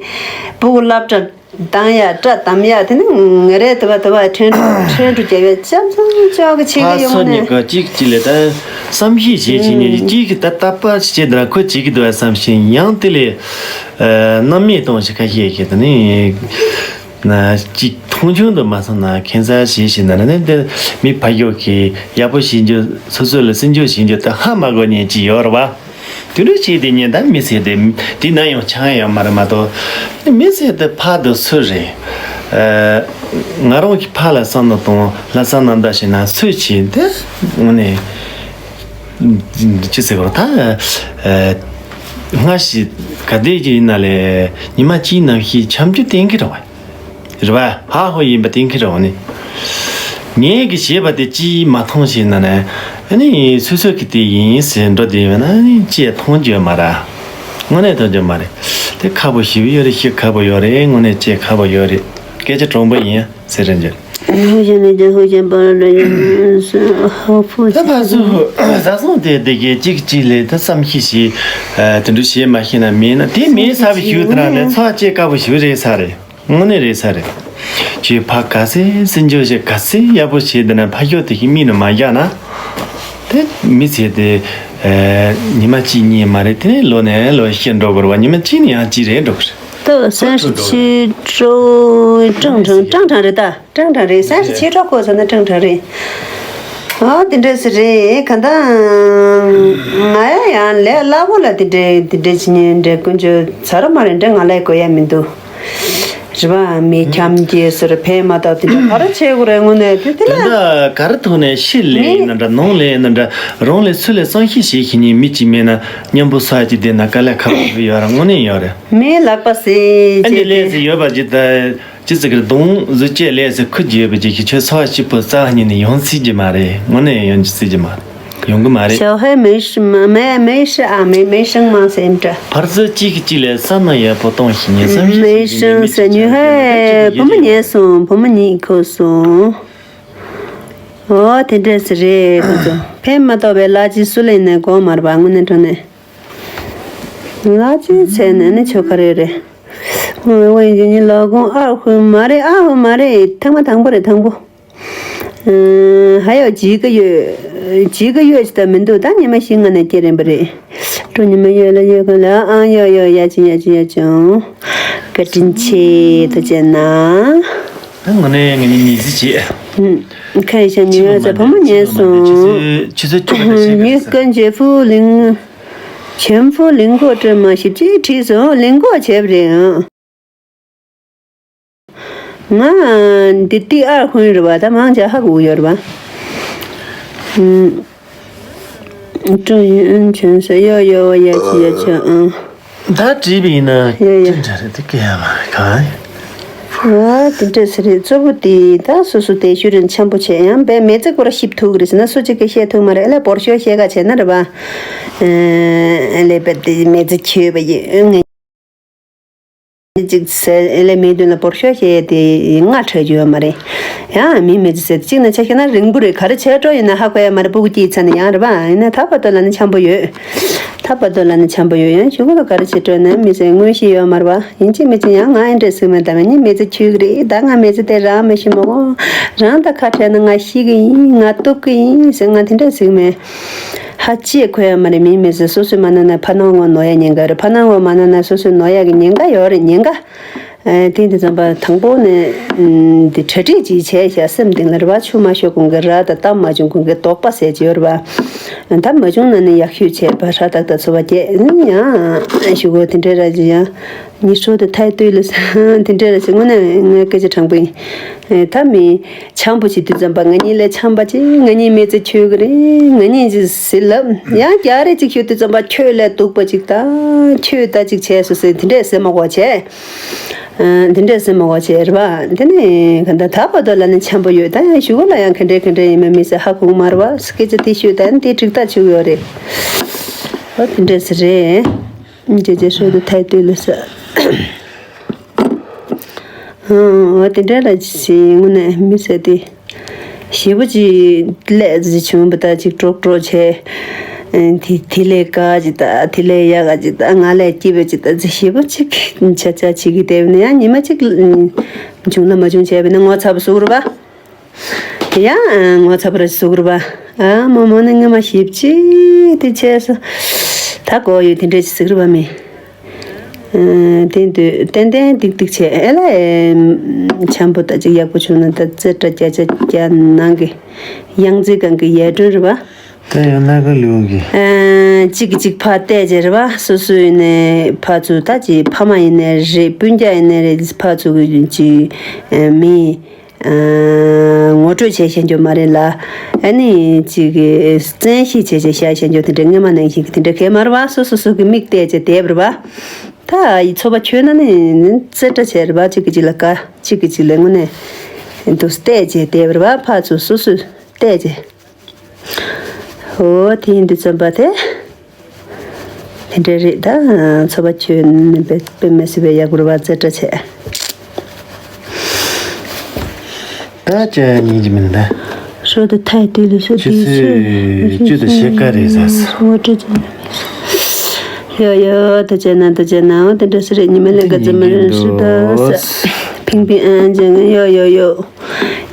སྤུ་གུ་སློབ་གྲྭ་བཏང་ཡས་སྐྲ་བདམས་ཡས་དེ་ནི་ང་རས་དེ་བ་དེ་བ་ཁྲེན་ཁྲེན་ཁྲུ་རྒྱབ་ཡས་ཅམ་ཙམ་ཅོག་གི་བྱེད་ཕ་གི་ཡོང་སོ་ནས། གཉིས་ཀ་གཅིག་གཅིག་ལས་ད་བསམ་ཤེས་བྱེད་བྱེད་ནས་གཅིག་གི་ད་ལྟ་པ་བྱེད་ད་ཁོ་བྱེད་ཀྱི་འདུག་བསམ་ཤེས་ཡང་དེ་ལས་རྣམ་སྨིན་གཏོང་ཞིག་ཁ་ཤས་ཀྱི་དེ་ནི། ན་གཅིག་མཐོང་ཆུང་དུ་མ་སོང་ན་ཁྱད་མཚར་ཞིག་ཞིག་ན་ནི་འདི་མི་ཕ་གཡོག་གི་ཡག་པོ་བྱེད་རྒྱུ་སོ་སོ་ལ་སེམས་ཆུང་བྱེད་རྒྱུ་དེ་ཧ་མ་གོ་ཉན་གྱི་ཡོད་རེད་བ། དེ་འདྲ་བྱས་དེ་ཉན་ད་མི་ཟེར་དེ་དེ་ན་ཡང་ཆང་ཡང་མ་རེད་མ་གཏོགས་མི་ཟེར་དེ་ཕ་དང་སུ་རེད། ཨ། ང་རང་གི་ཕ་ལ་བསམ་ན་དང་ལྷ་ས་ནང་ད་བྱས་ན་སུ་བྱེད་དེ་དངོས་གནས་ཅི་ཟེར་བ་ད། ཨ། སྔ་ཕྱི་ག་དེ་ཅིག་ཡིན་ན་ལས་ཉི་མ་གཅིག་ནམ་ཞིག་འཁྱམ་རྒྱུ་གཏན་འཁེལ་རེད་བ། རེད་བ། ཧ་ཧོ་ཡིན་པ་གཏན་འཁེལ་རེད་བ་ནི། ངས་གི་བྱས་པ་དེ་ཅིས་མ་མཐོང་ཞེས་ན་ནས། ཨ་ནི་སོ་སོ་གི་དེ་ཡིན་ཟེར་འགྲོ་དེ་ཡོད་ན་ནི་ཅིས་མཐོང་རྒྱུ་མ་རེད། དངོས་གནས་མཐོང་རྒྱུ་མ་རེད། དེ་ཁག་པོ་ཞེ་པོ་ཡོད་རེད། ཤི་ཁག་པོ་ཡོད་རེད། དངོས་གནས་ཅིས་ཁག་པོ་ཡོད་རེད། སྐད་ཆ་དྲང་པོ་ཡིན་ཟེར་རེད་འགྱུར། ཧུ་ཅན་ནི་ཅན་ཧུ་ཅན་པ་ར་ཡ་ཧོ་ཕུ། ད་ཕ་སུ་ཟ་སོང་དེ་དེ་གའི་གཅིག་གཅིག་ལས་ད་བསམ་ཤེས་ཤིག་དེ་འདྲ་བྱེད་མ་ཤེས་ན་མིན་ན། དེ་མིན་ས་བི་ཞུ་དེ་རང་ལས་ཚ་ཅིས་དཀའ་པོ་ཞེ་པོ་རེད་ས་རེད། དངོས་གནས་རེད་ས་རེད། ཁྱོད་ཕ་ག་སེ་སེ་འཇོ་ཞེ་ག་སེ་ཡག་པོ་བྱེད་དེ་ན་ཕ་ཤོག་དེ་ཞིག་མིག་ནས་མ་བཞག་ན། དེ་མི་ཚེ་དེ་ཉི་མ་གཅིག་གཉིས་མ་རེད། དེ་ནས་ལོ་ནས་ལོ་ཤི་འགྲོ་དགོས་རེད་བ། ཉི་མ་གཅིག་ནས་ཡང་གཅིག་རེད་འགྲོ་གི་རེད། ད་三十七周 ཀྲང་ཀྲང་ཀྲང་ཀྲང་རེད་ད། ཀྲང་ཀྲང་རེད།三十七周过ཟེར་ན་ཀྲང་ཀྲང་རེད། ཨ་དེ་འདྲ་ཟེར་རེད། ག་ད་ང་ཡང་ལས་སླ་པོ་ལ་དེ་འདྲ་དེ་འདྲ་བྱེད་ཉན་འདྲ་དཀོན་མཆོག་ཚ་ར་མ་རེད་འདྲ་ང་ལས་དགོས་ཡ་མི་འདུག་རེད་བ། མི་འཁྱམ་སྐྱེས་ཟེར་ཕན་མ་ཐོགས་དེ་འདྲ་ག་རེ་བྱེད་དགོས་རེད་དངོས་གནས་དེ་དེ་དེ་ལ། འདྲ་ག་རེ་ཐོག་ནས་ཕྱི་ལས་ཡིན་ན་འདྲ་ནང་ལས་ཡིན་ན་འདྲ་རང་ལས་ཚུར་ལས་བསམ་ཤེས་བྱེད་ཤེས་མཁན་མི་གཅིག་མེད་ན་མཉམ་པོ་ས་ཅིག་བསྡད་ན་དཀའ་ལས་ཁག་པོ་ཡོད་ར་དངོས་གནས་ཡོད་རེད། མི་ལག་པ་ཟེར་ཨ་ནི་ཅེས་ལས་ཏེ། ཟེར་ཡོད་པ་ཅིག་ད། ཅི་ཙི་གིར་གདོང་བཟོ་བཅས་ལས་ཟེར་ཁུ་རྒྱས་པའི་རྗེས་ཀྱི་ཆོས་ཚ་བ་སྐྱིད་པོ་རྩ་བ་ཉིད་ནས་ཡོང་སྲིད་ཀྱི་མ་རེད། དངོས་གནས་ཡོང་སྲིད་ཀྱི་མ་རེད། ཡོང་གི་མ་རེད། 小孩没事吗？没没事啊，没没生吗？ཟེར་འདྲ། ཕར་ཚུར་གཅིག་གིས་གཅིག་ལ་བསམ་མནོ་ཡག་པོ་གཏོང་ཤེས་ཉན་བསམ་ཤེས་ཤིག་བྱེད་ཉན་མི་གཅིག་ཆགས་ཡོད་ན་ད་ཅི་བྱེད་ཀྱི་རེད། བུ་མོ་ཉལ་སོང་། བུ་མོ་གཉིད་ཁུག་སོང་། ཨོ་དེ་འདྲས་རེད་ཁོ་ཚོ། ཕན་མ་ཐོགས་པའི་ལ་ཅི་སུ་ལེན་ནས་དགོངས་མར་བ་དངོས་གནས་དྲང་གནས། ལ་ཅི་ཚེ་ནས་ནི་ཆོ་ག་རེ་རེད། ཨོ་ཡིན་ཡིན་ལ་དགོངས་ཨ་ཧུ་མ་རེད། ཨ་ཧུ་མ་རེད། ཐེངས་མ་དང་པོ་རེད་དང་པོ། ཧ་ཡོ་ཇི་ག་ཡོད། ཇི་ག་ཡོད་ཅི་ད་མི་འདུག་ད་ཉི་མ་བཞི་ལྔ་ནས་སྐྱེ་རན་པ་རེད། སྤྲོ་ཉི་མ་ཡོད་ལ་ཡོད་ག་ལ་ཨང་ཡོད་ཡོད་ཡ་ཅི་ཡ་ཅི་ཡ་ཅང་། བཀའ་དྲིན་ཆེ་ད་བྱས་ན། ད་ངོ་ནས་ངས་ནི་མི་ཟི་བྱེད། ཁ་ཡི་ཤ་ཉི་ཡོད་ཚ་བུ་མོ་ཉལ་སོང་། ཆུ་ཚོད་བཅུ་པ་དང་ཕྱེད་ཀ་ཉི་ཀ་འཇེ་ཧྥུ་ལིང་། ཆེན་ཧྥུ་ལིང་གོ་སྤྲོད་མ་ཞིབ་ཅིག་བྲིས་སོང་། ལིང་གོ་བྱས་པ་རེད་ཨང་། ང་འདི་ཏི་ཨར་ཧུན་རེད་བ། ད་མང་ཆེ་ཧ་གོ་ཡོད་རེད་བ། ཀྲུང་ཡོན་ཆོན་ས་ཡོ་ཡོ་ཡ་ཆི་ཡ་ཆོ་ཨང་། ད་བྲིས་པ་ཡིན་ན་ཡ་ཡ། ཅི་འདྲ་རེད་དེ་སྐད་ཡ་མ་གང་། ཨ་དེ་འདྲ་ཟེར་རེད། གཙོ་བོ་དེ་ད་སོ་སོ་དེ་ཤུ་རིན་འཆམ་པོ་བྱས་ཡང་བས་མེ་ཙི་ཀོ་ར་ཞིབ་ཐུག་རེད་ཟེར་ན་སུ་གཅིག་གིས་བཤད་ཐུབ་མ་རེད། ཨ་ལས་བོར་ཤོ་བཤད་ག་བྱས་ན་རེད་བ། ཨ་ལས་བས་དེ་མེ་ཙི་ཁྱོད་བ་ཡིན། ཅིག་ཟེར་ཨེ་ལས་མིའི་མདུན་ལ་བོར་ཤོག་ཞེས་དེ་སྔ་ཁྲལ་རྒྱུ་ཡོད་མ་རེད། ཡང་མི་མི་ཚེ་ཟེར་གཅིག་ན་ཆ་ཤེས་ན་རིང་པོ་རེད། ག་རེ་བྱས་འགྲོ་ཡིན་ན་ཧ་གོ་ཡ་མ་རེད། སྤུ་གུ་སྐྱེས་ཚར་ནས་ཡང་རེད་པ། ཡིན་ན་ད་བར་དུ་ལ་ནི་འཆམ་པོ་ཡོད། ད་བར་དུ་ལ་ནི་འཆམ་པོ་ཡོད། ཡང་གཞུག་གུ་ལ་ག་རེ་བྱེད་འགྲོ་ན་མི་ཚེ་མངོན་ཤེས་ཡོད་མ་རེད་པ། ཡིན་གཅིག་མིན་གཅིག་ཡང་ང་ཨེ་འདྲས་ཟིག་མེད། ད་ང་གཉིས་མི་ཚེ་ཁྱོད་ཀྱི་རེད། ད་ང་མི་ཚེ་དེ་རང་མི་ཤེས་མ་གོ། རང་ད་ཁ་བྲལ་ན་ང་ཤི་གི་ཡིན། ང་གཏུབ་གི་ཡིན་ཟེར་ང་དེ་འདྲས་ཟིག་མེད། ཧ་ཅི་ཡང་གོ་ཡ་མ་རེད། མིའི་མི་ཚེ་སོ་སོའི་མ་ན་ན་ཕ་ནང་ངོ་ནོར་ཡ་ཉེན་ཁ་རེད། ཕ་ནང་ངོ་མ་ན་ན་སོ་སོའི་ནོར་ཡ་གི་ཉེན་ཁ་ཡོད་རེད། ཉེན་ཁ། ཨ་དེ་འདི་ཙམ་པ་དང་པོ་ནས་ཨམ་འདི་གྲ་སྒྲིག་ཅིག་བྱས་ཤག་སེམས་གཏིང་ལ་རེད་པ། ཆུ་མ་ཤོར་གོང་གི་ར་དང་གཏམ་མ་བྱུང་གོང་གི་དོགས་པ་ཟེར་གྱི་ཡོད་རེད་པ། ད་མ་བྱུང་ན་ནི་ཡག་ཤོས་བྱས་པ་ར་དག་ད་འཚོ་བ་སྐྱེལ་ཡང་ཞུ་གོ་དེ་འདྲའི་ར་ཅིག་ཡང་ཉི་ཧྲོ་དེ་ཐའི་ཏུའི་ལ་ས་དེ་འདྲའི་ར་ཅིག་དངོས་གནས་ངའི་སྐད་ཆ་དྲང་པོ་ཡིན། ཨེ་ད་མི། འཆམ་པོ་བྱེད་དུས་ཙམ་པ་ང་གཉིས་ལས་འཆམ་པ་ཅིག་ང་གཉིས་མི་ཚེ་ཁྱོད་ཀྱི་རེད། ང་གཉིས་ཅིག་ཟེར་ལབ། ཡང་རྒྱ་རེ་ཅིག་ཤོད་དུས་ཙམ་པ་ཁྱོད་ལས་སྡུག་པ་ཅིག་ད་ཁྱོད་ད་ཅིག་བྱས་སོ་ཟེར་དེ་འདྲས་ཟེར་མ་གོ་བྱས། ཨ་དེ་འདྲས་ཟེར་མ་གོ་བྱས་རེད་པ། དེ་ནས་ག་ད་ད་བར་དུ་ལ་ནི་འཆམ་པོ་ཡོད། ད་ཡང་གཞུག་གུ་ལ་ཡང་ག་འདྲས་ག་འདྲས་ཡིན་མིན་མི་ཟེར་ཧ་གོ་གི་མ་རེད་པ། སྐད་ཆ་དེ་ཤོད་ད་ནི་དེ་འགྲིག་ཐག་ཆོད་ཡོད་རེད། ཨ་དེ་འདྲས་ཟེར་རེད། ཅེ་ཅེ་ཧྲོ་དེ་ཐའི་ཏུའི་ལ་ས། ཨོ་དེ་འདྲ་ལ་ཅི་ཞིག་དངོས་གནས་མི་ཟེར་དེ། ཞེ་པོ་ཅིག་ཀླད་ཟིག་བྱུང་བ་ད་ཅིག་ཀྲོག་ཀྲོག་བྱས། དེ་དེ་ལས་དགའ་ཅིག་ད་དེ་ལས་ཡག་ག་ཅིག་ད་ང་ལས་སྐྱིད་པ་ཅིག་ད་ཟིག་ཞེ་པོ་ཅིག་ཆ་ཆ་བྱེད་ཀྱི་བསྡད་པ་ན་ཡང་ཉི་མ་ཅིག་བྱུང་ན་མ་བྱུང་བྱས་པ་ན་ངོ་ཚ་པོ་ཟུག་རུ་བ། ཡང་ངོ་ཚ་པོ་ར་ཟུག་རུ་བ། ཨ་མོ་མོ་ནི་ངས་མ་ཞིབ་ཅིག་དེ་བྱས་སོ། ད་གོ་ཡོད་དེ་འདྲས་ཅིག་ཟིག་རུ་བ་མེད། དེ་འདུག་ཏན་ཏན་ཏིག་ཏིག་བྱས་ཨེ་ལ་ཨེ། འཆམ་པོ་ད་ཅིག་ཡག་པོ་བྱུང་ན་ད་རྩེ་གྲ་བརྒྱ་ཆ་བརྒྱ་ནང་གི་ཡང་རྩེ་གང་གི་ཡར་སྒྲོན་རེད་པ། ད་ཡང་ན་ག་ལུང་གི་ཨ་གཅིག་གིས་གཅིག་ཕར་བལྟས་བྱས་རེད་པ། སོ་སོ་ཡིན་ནའི་ཕར་ཚུར་ད་ཅིག་ཕ་མ་ཡིན་ནའི་རེད། སྤུན་ཀྱག་ཡིན་ནའི་རེད། ཕར་ཚུར་གི་ཅིག་མི། ངོ་སྤྲོད་བྱས་བཤད་རྒྱུ་མ་རེད་ལ། ཨ་ནི་ཅིག་གི་བཙན་ཤེད་བྱས་བྱས་བཤད་བཤད་རྒྱུ་དེ་འདྲ་སྔོན་མ་ནང་བཞིན་གི་དེ་འདྲ་གས་མ་རེད་པ། སོ་སོ་སོ་གི་མིག་བལྟས་བྱས་བསྡད་པ་རེད་པ། ད་ཡི་ཚོ་པ་ཁྱོད་ན་ནི་རྩེ་གྲ་བྱས་རེད་པ། གཅིག་གི་གཅིག་ལ་དགའ་གཅིག་གི་གཅིག་ལ་དངོས་གནས་ དུ་བལྟས་རྗེས་བལྟས་པར་བ་ཕར་ཚུར་སོ་སོས་བལྟས་རྗེས། འོ་དེ་ཡིན་དུས་ཙམ་པ་དེ། དེ་འདྲ་རེད་ད། ཚོ་པ་ཁྱོད་ནི་དཔེ་དཔེ་མི་སྲིད་པའི་ཡག་པོ་རེད་བ། རྩེ་གྲ་ཆེ། ད་ཅི་ཉན་གྱི་མིན་ད། ཤོ་དུ་ཐའི་དུས་ལ་ཤོ་ཆུ་དུས་ཚོད་ཆུ་དུ་ཤེལ་དཀར་རེད་ཟ་ཟ། ངོ་སྤྲོད་ཅན། ཡོ་ཡོ་ད་ཅན་ན་ད་ཅན་ན་འོ་དེ་འདྲ་སི་རེད། ཉི་མ་ལས་འགའ་ཙམ་མ་རེད་ཤི་ད་ས། ཕིང་ཕིང་ཨན་ཅན་ཡོ་ཡོ་ཡོ།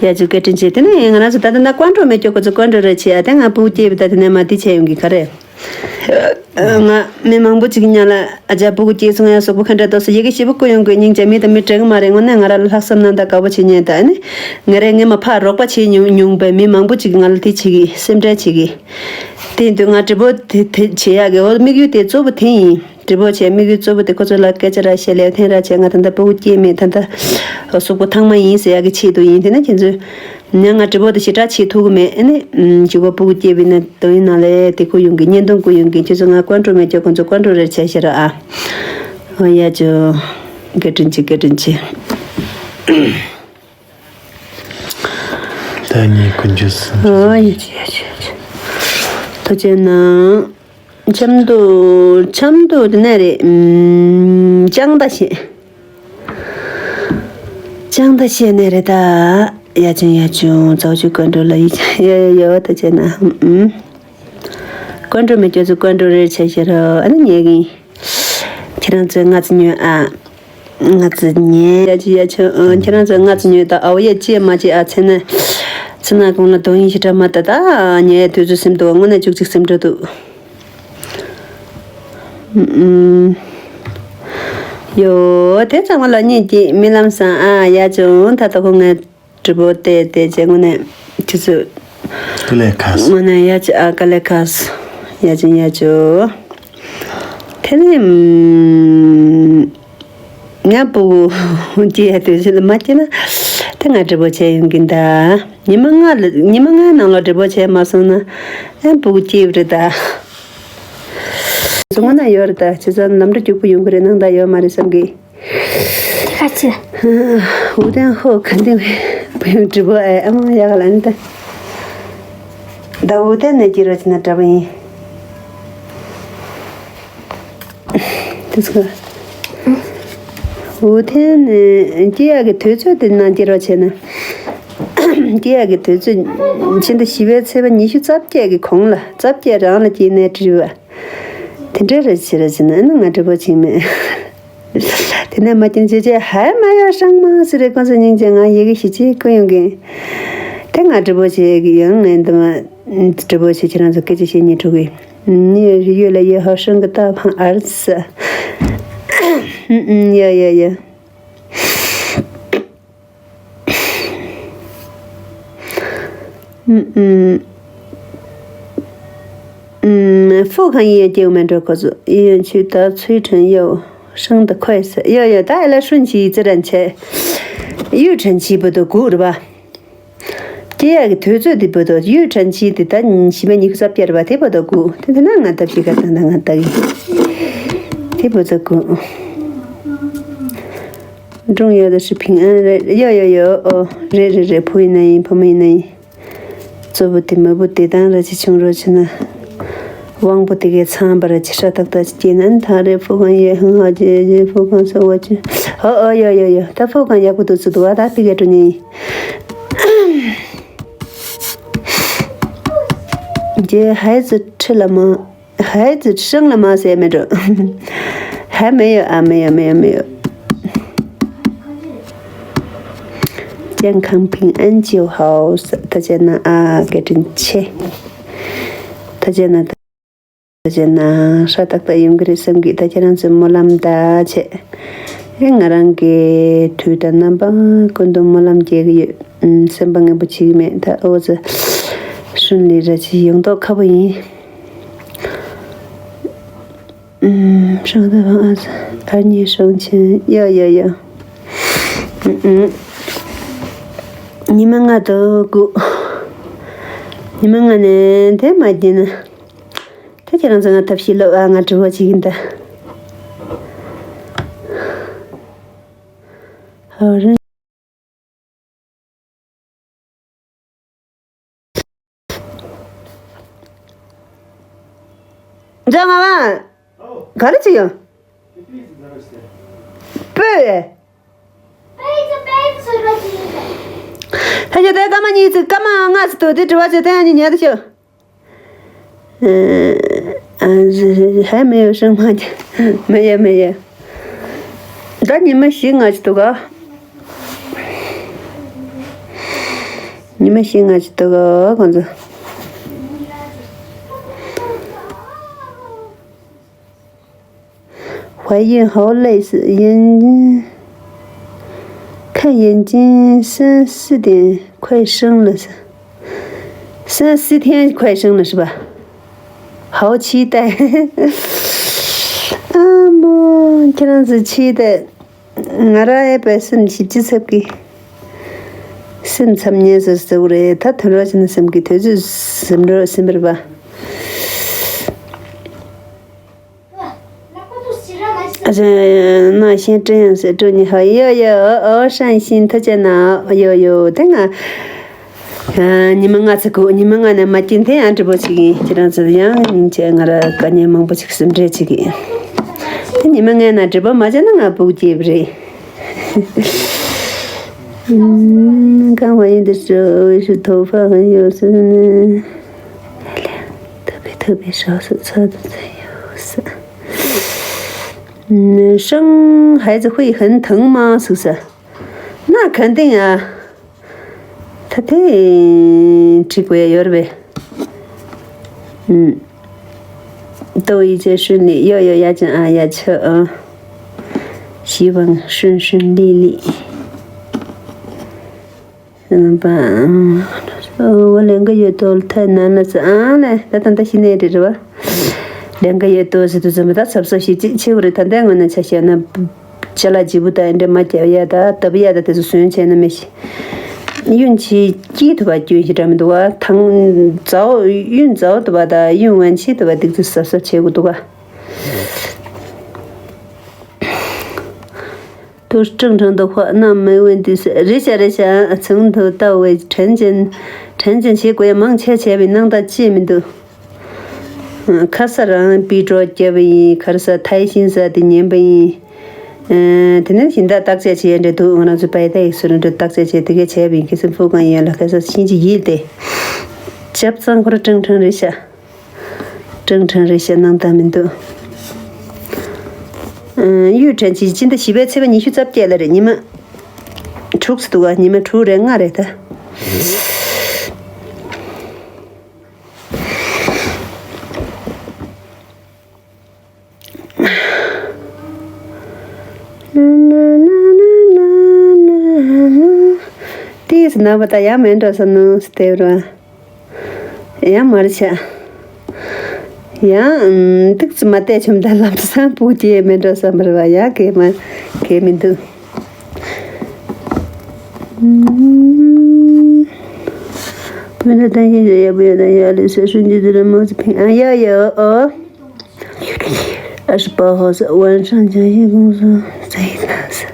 ཡ་ཅུ་བཀའ་དྲིན་ཆེ། དེ་ནས་ང་རང་ཚོ་ད་ལྟ་ན་ཀོན་ཀྲོ་མེད་ཀྱོ་ཁོ་ཚོ་ཀོན་ཀྲོ་རེ་ཆེ་ཨ་དེ་ང་སྤུ་གུ་སྐྱེས་པ་ད་དེ་ནས་མ་དེ་ཆེ་ཡོང་གི་ག་རེ། ང་མི་མང་པོ་ཅིག་ཉག་ལ་ཨ་ཅག་སྤུ་གུ་སྐྱེས་སོང་ཡ་གཟུགས་པོ་ག་འདྲ་འདུག་ཟེར་ཡི་གེ་ཞིབ་པོ་བསྐུར་ཡོང་དགོས་སྙིང་རྗེ། མི་དང་མི་འདྲ་གི་མ་རེད། དངོས་གནས་ང་རང་ལ་ལྷག་བསམ་གནང་དང་དགའ་པོ་བྱེད་ཉན་ད་ཨ་ནི་ང་རས་ངས་མ་ཕར་རོགས་པ་བྱེད་མྱོང་མྱོང་པའི་མི་མང་པོ་ཅིག་ང་ལ་དེ་བྱེད་གི་སེམས་ཁྲལ་བྱེད་གི། དེ་ཡིན་དུས་ང་འབྲི་པོ་དེ་དེ་བྱེད་ཡག་གི་འོ་དམིགས་ཡུལ་དེ་གཙོ་བོ་དེ་ཡིན། འབྲི་པོ་བྱས་དམིགས་ཡུལ་གཙོ་བོ་དེ་ཁོ་ཚོ་ལ་སྐད་ཆ་ར་བཤད་ལས་འཐེན་ར་བྱས་ང་ད་ལྟ་སྤུ་གུ་སྐྱེས་མེད། ད་ལྟ་གཟུགས་པོ་ཐང་མ་ཡིན་ཟེར་ཡག་གི་ཆེད་དུ་ཡིན། དེ་ན་ཁྱེད་ཚོས། ཉ་ང་འབྲི་པོ་དེ་ཞེ་དྲག་བྱེད་ཐུབ་གི་མེད། ཨ་ནི་ཨམ་གཅིག་པོ་སྤུ་གུ་སྐྱེས་པའི་ན་དོ་ཡིན་ནང་ལས་དེ་ཁུ་ཡོང་གི་བརྙན་ཐུང་ཁུ་ཡོང་གི་ཁྱེད་ཚོ་ང་ཀོན་ཀྲོ་མེད་ཀྱོ་ཁོང་ཚོ་ཀོན་ཀྲོ་རེད་བྱས་ཤེ་ར་ཨ། ཨོ་ཡ་ཅོ། བཀའ་དྲིན་ཆེ་བཀའ་དྲིན་ཆེ། ད་ངས་ཀུན་སྤྱོད་སུ། ཨོ་ཡ་ཅོ་ཡ་ཅོ་ཡ་ཅོ། ཐུགས་རྗེ་གནང་། ཆབ་མདོ། ཆབ་མདོ་དེ་ནས་རེད། ཨམ། ལྕང་མདའ་བཤད། ལྕང་མདའ་བཤད་ནས་རེད་ད། ཡ་ཆུང་ཡ་ཆུང་ཙའུ་ཆུ་ཀོན་ཀྲོ་ལ་ཡི་ཡ་ཡ་ཡ་ད་བྱས་ན་ཨམ། ཀོན་ཀྲོ་མེད་ཁྱོད་ཚོ་ཀོན་ཀྲོ་རེད་བྱས་ཤེ་ར་ཨ་ནི་ཉལ་གིན། ཁྱེད་རང་ཚོས་ང་ཚོ་ཉོས་ཨ། ང་ཚོ་ཉལ་ཡ་ཆུང་ཡ་ཆུང་ཨ། ཁྱེད་རང་ཚོས་ང་ཚོ་ཉོས་ད་ཨའོ་ཡ་ཅི་ཡ་མ་ཅི་ཨ་ཚེ་ན། ཚེ་ན་གོང་ལ་དོན་ཡིན་ཞེ་དྲག་མ་ད་ད་ཉལ་དུས་ཚོད་སེམས་དུ་དངོས་གནས་བཅུ་གཅིག་སེམས་འགྲོ་འདུག་ཨུམ། ཡོ། དེ་ཚང་མ་ལ་སྙིང་རྗེ་རྨི་ལམ་བཟང་ཨ། ཡ་ཅུང་ད་ལྟ་ཁོ་ངའི་གྲུ་པོ་བལྟས་བལྟས་བྱས་དངོས་གནས་ཁྱེད་ཚོས་ཀ་ལེ་ཁ་སི་དངོས་གནས་ཡ་ཅི་ཨ་ཀ་ལེ་ཁ་སི་ཡ་ཅུང་ཡ་ཅུང་། དེ་ནས་ང་སྤུ་གུ་སྐྱེ་ཡ་དུས་ཚོད་ལ་མ་སྐྱེས་ན་དེ་ང་གྲུ་པོ་བྱས་ཡོང་གིན་ད། ཉི་མ་ལྔ་ལ་ཉི་མ་ལྔའི་ནང་ལ་གྲུ་པོ་བྱས་མ་སོང་ན་ཨེ་སྤུ་གུ་སྐྱེས་ཡོད་རེད་ད། སོང་ན་ཡོད་རེད་ད། བྱས་ཙང་ལམ་འགྲོ་རྒྱུག་པོ་ཡོང་གི་རེད་ནང་ད་ཡོད་མ་རེད་བསམ་གི། ཁ་ཆེ། འུ་དན་ཧོ་ག་འདི་བུ་ཡང་གྲུ་པོ་ཨེ་ཨ་མ་ཡག་ལ་ནི་ད། ད་འུ་དན་ནས་སྐྱེ་རོགས་བྱས་ན་འདྲ་པོ་ཡིན། དེ་ཚོ། འུ་དན་ནས་སྐྱེ་ཡག་གི་དུས་ཚོད་དེ་ནང་སྐྱེ་རོགས་བྱས་ན། སྐྱེ་ཡག་གི་དུས་ཚོད་ཕྱི་ཟླ་བཞི་པའི་ཚེས་པ་ཉི་ཤུ་རྩ་བརྒྱད་ཀྱི་གོང་ལ་རྩ་བརྒྱད་རང་ལ་སྐྱེས་ནས་བྲིས་པ། དེ་འདྲ་རེ་བྱེད་རེ་བྱེད་ན་ཨ་ནི་ང་འབྲི་པོ་བྱིང་མེད། དེ་ནས་མ་སྐྱེས་ཅེས་བྱས་ཧའི་མ་ཡ་ཧྲང་མ་ཟེར་རེ་ཁོང་ཚོ་སྙིང་རྗེ་ང་ཡི་གེ་ཞིག་ཅིག་བསྐུར་ཡོང་གི། དེ་ང་འབྲི་པོ་བྱེད་ཀྱི་ཡང་ངས་འདི་མ་འབྲི་པོ་བྱེད་ཁྱེད་རང་ཚོ་སྐད་ཆ་བཤད་སྙིང་འདོད་གི། ནི་ཡོད་ལ་ཡི་ཧ་ཧྲང་གི་ཏ་ཕང་ཨར་ས། ཡ་ཡ་ཡ། ཨུམ་ཨུམ། ཨུམ། ཧྥུ་ཁང་ཡིན་ཡང་སྐྱེ་བོ་མེད་འགྲོ་ཁོ་ཚོ་ཡིན་ཡང་ཆུ་ད་ཚུལ་ཁྲིམས་ཡོད་ཧྲང་ད་ཁོས་ཟེར་ཡོད་ཡོད་ད་ཨེ་ལ་ཧྲུན་ཆི་ཙི་རན་ཆེ། ཡུས་ཁྲན་ཆི་བོ་དོ་གུ་རེད་པ། སྐྱེ་ཡག་གི་དུས་ཚོད་དེ་བོ་དོ་ཡུས་ཁྲན་ཆི་དེ་ད་ཉིན་ཞི་མ་ཉི་ཤུ་རྩ་བརྒྱད་རེད་པ་དེ་བོ་དོ་གུ་དེ་དེ་ན་ང་ད་ཕྱི་ཁ་ད་ན་ང་ད་གི་དེ་བོ་དོ་གུ། སྒྲུང་ཡོད་ད་ཧྲི་ཕིང་ཨན་རེད་ཡོ་ཡོ་ཡོ་ཨོ་རེད་རེད་རེད་བུ་ཡིན་ན་ཡིན་བུ་མོ་ཡིན་ན་ཡིན། གཙོ་བོ་དེ་མ་བུ་དེ་དང་ར་ཅི་ཆུང་རོ་ཆེ་ན། དབང་པོ་དེ་གའི་ཚང་པ་ར་ཅི་ཧྲ་ཏག་ཏག་ཅི་སྐྱེས་ན་ཐང་རེ་ཕུ་གང་ཡོད་ཧང་ཧ་ཅེ་ཅེ་ཕུ་གང་ཚོ་བ་ཅི་ཧོ་ཨོ་ཡོ་ཡོ་ཡོ་ད་ཕུ་གང་ཡག་པོ་འདུག་ཚུ་འདུག་བ་ད་ཕི་གེ་ཀྲུ་ཉི་ཅེ་ཧའི་ཙི་ཁྲི་ལ་མ། ཧའི་ཙི་ཧྲང་ལ་མ་ཟེར་མེད་འགྲོ། ཧ་མེ་ཡོ་ཨ་མེ་ཡོ་མེ་ཡོ་མེ་ཡོ། ཅན་ཁང་ཕིང་ཨན་ཅིའུ་ཧའོ་ས་ད་ཅན་ན་ཨ་བཀའ་དྲིན་ཆེ། ད་ཅན་ན་ད་ཅན་ན་ཧྲ་ཏག་ཏག་ཡོང་གི་རེད་བསམ་གི་ད་ཁྱེད་རང་ཚོའི་སྨོན་ལམ་ད་ཆེ། ཨེ་ང་རང་གི་དུས་དང་རྣམ་པ་ཀུན་ཏུ་སྨོན་ལམ་རྒྱག་གི་ཡོད། སེམས་པ་ངན་པོ་བྱེད་གི་མེད་ད་ཨོ་ཙི་ཧྲུན་ལི་ར་ཅི་ཡོང་མདོག་ཁ་པོ་ཡིན། ཧྲང་ཏ་བང་ཨ་ཨར་ཉི་ཧྲང་ཆེན་ཡ་ཡ་ཡ། ཉི་མ་ལྔ་དོ་དགུ། ཉི་མ་ལྔ་ནས་དེ་མ་བརྒྱབ་ན། དེ་ཁྱེད་རང་ཚོ་ང་ཐབས་ཤེས་ལོབས་ཨ་ང་དྲི་བ་བྱེད་ཀྱིན་ད། ཧོ་རེ། འཇོ་ང་བ། ག་རེ་བྱེད་ཡོང་། སྤོས། ད་ཆ་དེ་སྐར་མ་གཉིས་ཚིག་སྐར་མ་ལྔ་ཙམ་འདུག་དེ་དྲི་བ་བྱེད་ཐེངས་གཉིས་ཉལ་དུ་ཤོག་ཨ་ཧ་མེད་ཡོད་སྲང་མ་མེད་ཡ་མེད་ཡ། ད་ཉི་མ་བཞི་ལྔ་ཅིག་འདུག་ག་ཉི་མ་བཞི་ལྔ་ཅིག་འདུག་ག་ཁོང་ཚོ། 怀孕好累死，眼看眼睛三四点快生了，三四天快生了是吧？好期待！啊妈，看样子期待。ང་རང་ཨེ་པའི་སེམས་ཞིབ་ཅི་ཚབ་ཀྱི། སེམས་འཚབ་ཉེན་ཟེར་ཟེར་བ་རེད། ད་དོན་ར་ཅི་ན་སེམས་ཀྱི་དུས་ཚོད་སེམས་རོ་སེམས་པར་བ། ཨ་ཅེ་ན་ཤེས་དྲན་ཡང་ཟེར་སྤྲོ་ཉི་ཧ་ཡོ་ཡོ་ཨོ་ཧྲན་ཤིན་ཐུ་ཅེ་ན་ཡོ་ཡོ་དེ་ང་ཉི་མ་ལྔ་ཚེ་གོ་ཉི་མ་ལྔ་ནས་མ་སྐྱིན་དེ་ཡང་འགྲིག་པོ་ཞིག་ཡིན། ཁྱེད་རང་ཚོ་ཡང་སྙིང་རྗེ། ང་ར་དཀའ་ཉེན་མང་པོ་ཞིག་སེམས་ཁྲལ་བྱེད་ཀྱི་ཡིན། ཉི་མ་ལྔའི་ནང་འགྲིག་པོ་མ་བྱས་ན་ང་སྤུ་གུ་སྐྱེས་པ་རེད། གང་བ་ཡིན་དུ་སྤྲོ་ཞུ་ཐོབ་ཧ་ཡོད་སྲིད་ནས། ཐུབ་པའི་ཐུབ་པའི་ཞབས་སུ་ཚར་དུ་ཚར་ཡོད་ས། 生孩子会很疼吗？是不是？那肯定啊。他太吃过也有了呗。嗯，都一切顺利，要要要紧啊，要吃啊，希望顺顺利利。 ཨ། 我两个月多了，太难了，是啊嘞，ད་ད་ད་ཤི་ནས་རེད་རེད་བ། 两个月多ཟེར་དུས་ཙམ་པ་ད་ཚབ་ཚབ་ཞིབ་ཅིག་ཆེ་བ་རེད། ད་ལྟའི་ངོས་ནས་ཆ་བཞག་ན། ཅ་ལག་ལྗིད་པོ་དང་འདྲ་མ་རྒྱབ་ཡ་ད་ལྟ་བུ་ཡ་ད་དེ་ཚོ་ཟོན་བྱས་ན་མི་ཤི། གཡོན་ཆེ་སྐྱིད་ཐུབ་པ་སྐྱོན་ཞིག་འདྲ་མི་འདུག་བ། ཐང་མཛའ་བོ་གཡོན་མཛའ་བོ་ཐུབ་པ་དང་གཡོན་ཝན་ཆེ་ཐུབ་པ་འདུག་ཚོ་ཟབ་ཟབ་བྱེད་དགོས་འདུག་བ། 都正常的话，那没问题是。རེད་ཤག་རེད་ཤག་ཚང་དུ་ལྟ་བའི་དྲན་ཅན། དྲན་ཅན་བྱེད་དགོས་ཡ་མང་ཆེ་བྱས་པའི་སྣང་དག་ཅི་མི་འདུག་ཁ་ས་རང་པི་ཀྲོ་བརྒྱབ་པ་ཡིན། ཁར་ས་ཐའི་ཤིན་ས་དེ་ཉན་པ་ཡིན། དེ་ནས་ཤིན་ད་བརྟག་དཔྱད་བྱེད་ཡ་འདྲ་འདུག་ང་རང་ཚོ་པའི་ཏའི་སུ་ར་འདྲ་བརྟག་དཔྱད་བྱེད་དེ་གས་བྱས་པ་ཡིན། ཁ་ས་ཕུ་གང་ཡོད་ལ་ཁ་ས་ཤིན་ཅི་ཡིད་དེ། ཇབ་ཚང་ཁོ་ར་ཀྲང་ཀྲང་རེད་ཤག་ཀྲང་ཀྲང་རེད་ཤག་སྣང་དག་མི་འདུག་གཡུ་ཁྲན་ཅི་སྤྱི་ཟླ་བཞི་པའི་ཚེས་པ་ཉི་ཤུ་རྩ་བརྒྱད་ལ་རེད། ཉི་མ་དྲུག་ཙམ་འདུག་ག་ཉི་མ་དྲུག་རེད་ལྔ་རེད་ད། ཏིས་ན་བ་ད་ཡ་མེད་འགྲོ་ས་ནུ་སྟེ་ར། ཡང་མར་ཆ། ཡང་ཏིག་ཙི་མ་བལྟས་བྱུང་ད་ལམ་སང་སྤུ་གུ་སྐྱེས་མེད་འགྲོ་བསམ་པར་བ་ཡ་གས་མ་གས་མི་འདུག་བུ་ནི་ད་ཡིན་ཡ་བུ་ཡ་ད་ཡ་ལི་སེ་སུན་ཇི་དི་ར་མོ་ཙི་ཕིང་ཨ་ཡ་ཡ་ཨོ། ཨ་ཧྲི་པ་ཧོ་ས་ཝན་ཧྲང་ཇ་ཡི་གུང་སུ་ཙེ་ཡི་ད་ས།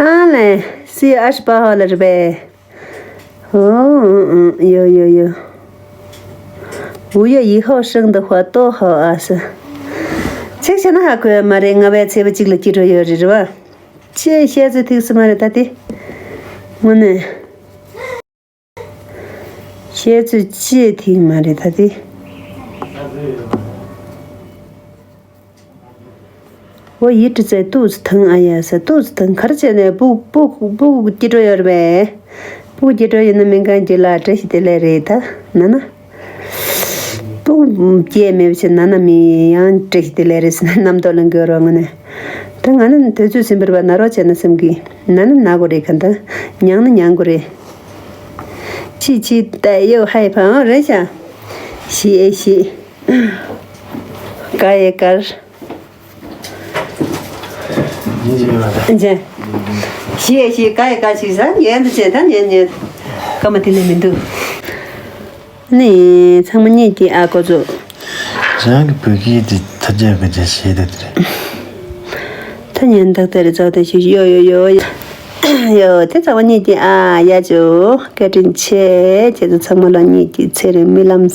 啊嘞，是二十八号了是呗？哦，嗯嗯，有有有。五月一号生的话多好啊，是。这些那还可以嘛嘞，我们这不这个几周有日吧？这些子挺什么的，他的，我呢？ བཤད་ཚོད་ཅི་ཐིག་མ་རེད་ད་དེ། འོ་ཡིད་དྲི་ཚེ་ཏུས་ཐང་ཨ་ཡ་ས་ཏུས་ཐང་གར་བྱས་ནས་སྤུ་སྤུ་སྤུ་སྐྱིད་འགྲོ་ཡོད་རེད་པས། སྤུ་སྐྱིད་འགྲོ་ཡོད་ན་སྨན་ཁང་གྱི་ལ་བཀྲ་ཤིས་བདེ་ལེགས་རེད་ད་ན་ན། སྤུ་སྐྱེས་མེད་པ་ཆེ་ན་ན་མི་ཡང་བཀྲ་ཤིས་བདེ་ལེགས་རེད་ཟེར་ན་རྣམ་རྟོག་ལ་འགྱུར་བ་ངོ་ནས། ད་ང་ནི་དུས་ཚོད་ཟིན་པར་བ་ན་རོགས་བྱས་ན་སེམས་ཀྱི་ན་ནི་ན་དགོས་རེད་ག་ད་མྱང་ནི་མྱང་དགོས་རེད། ཅི་ཅི་ད་ཡོ་ཧའི་ཕང་རེད་ཤག་ཤི་ཨེ་ཤི། ཀ་ཡེ་ཀར། ཇེ། ཤི་ཨེ་ཤི་ཀ་ཡེ་ཀར་ཞིག་ས་ཉན་དུ་བྱེད་ད་ཉན་ཉན། ཀ་མ་དེ་ནས་མི་འདུག་ནི་ཚང་མ་གཉིད་ཀྱི་ཨ་ཀོ་ཚོ། རང་གི་བོད་སྐད་དེ་ཐབས་ཆག་གི་ཆ་ཤེས་ད་དེ་རེད། ད་ཉན་ཐག་དེ་རེད་ཚོགས་དེ་ཞུ་ཡོ་ཡོ་ཡོ། ཡོ་དེ་ཚང་མ་གཉིད་ཀྱི་ཨ་ཡ་ཅོ་བཀའ་དྲིན་ཆེ་ཁྱེད་ཚོ་ཚང་མ་ལ་གཉིད་ཀྱི་ཚེ་རིང་རྨི་ལམ།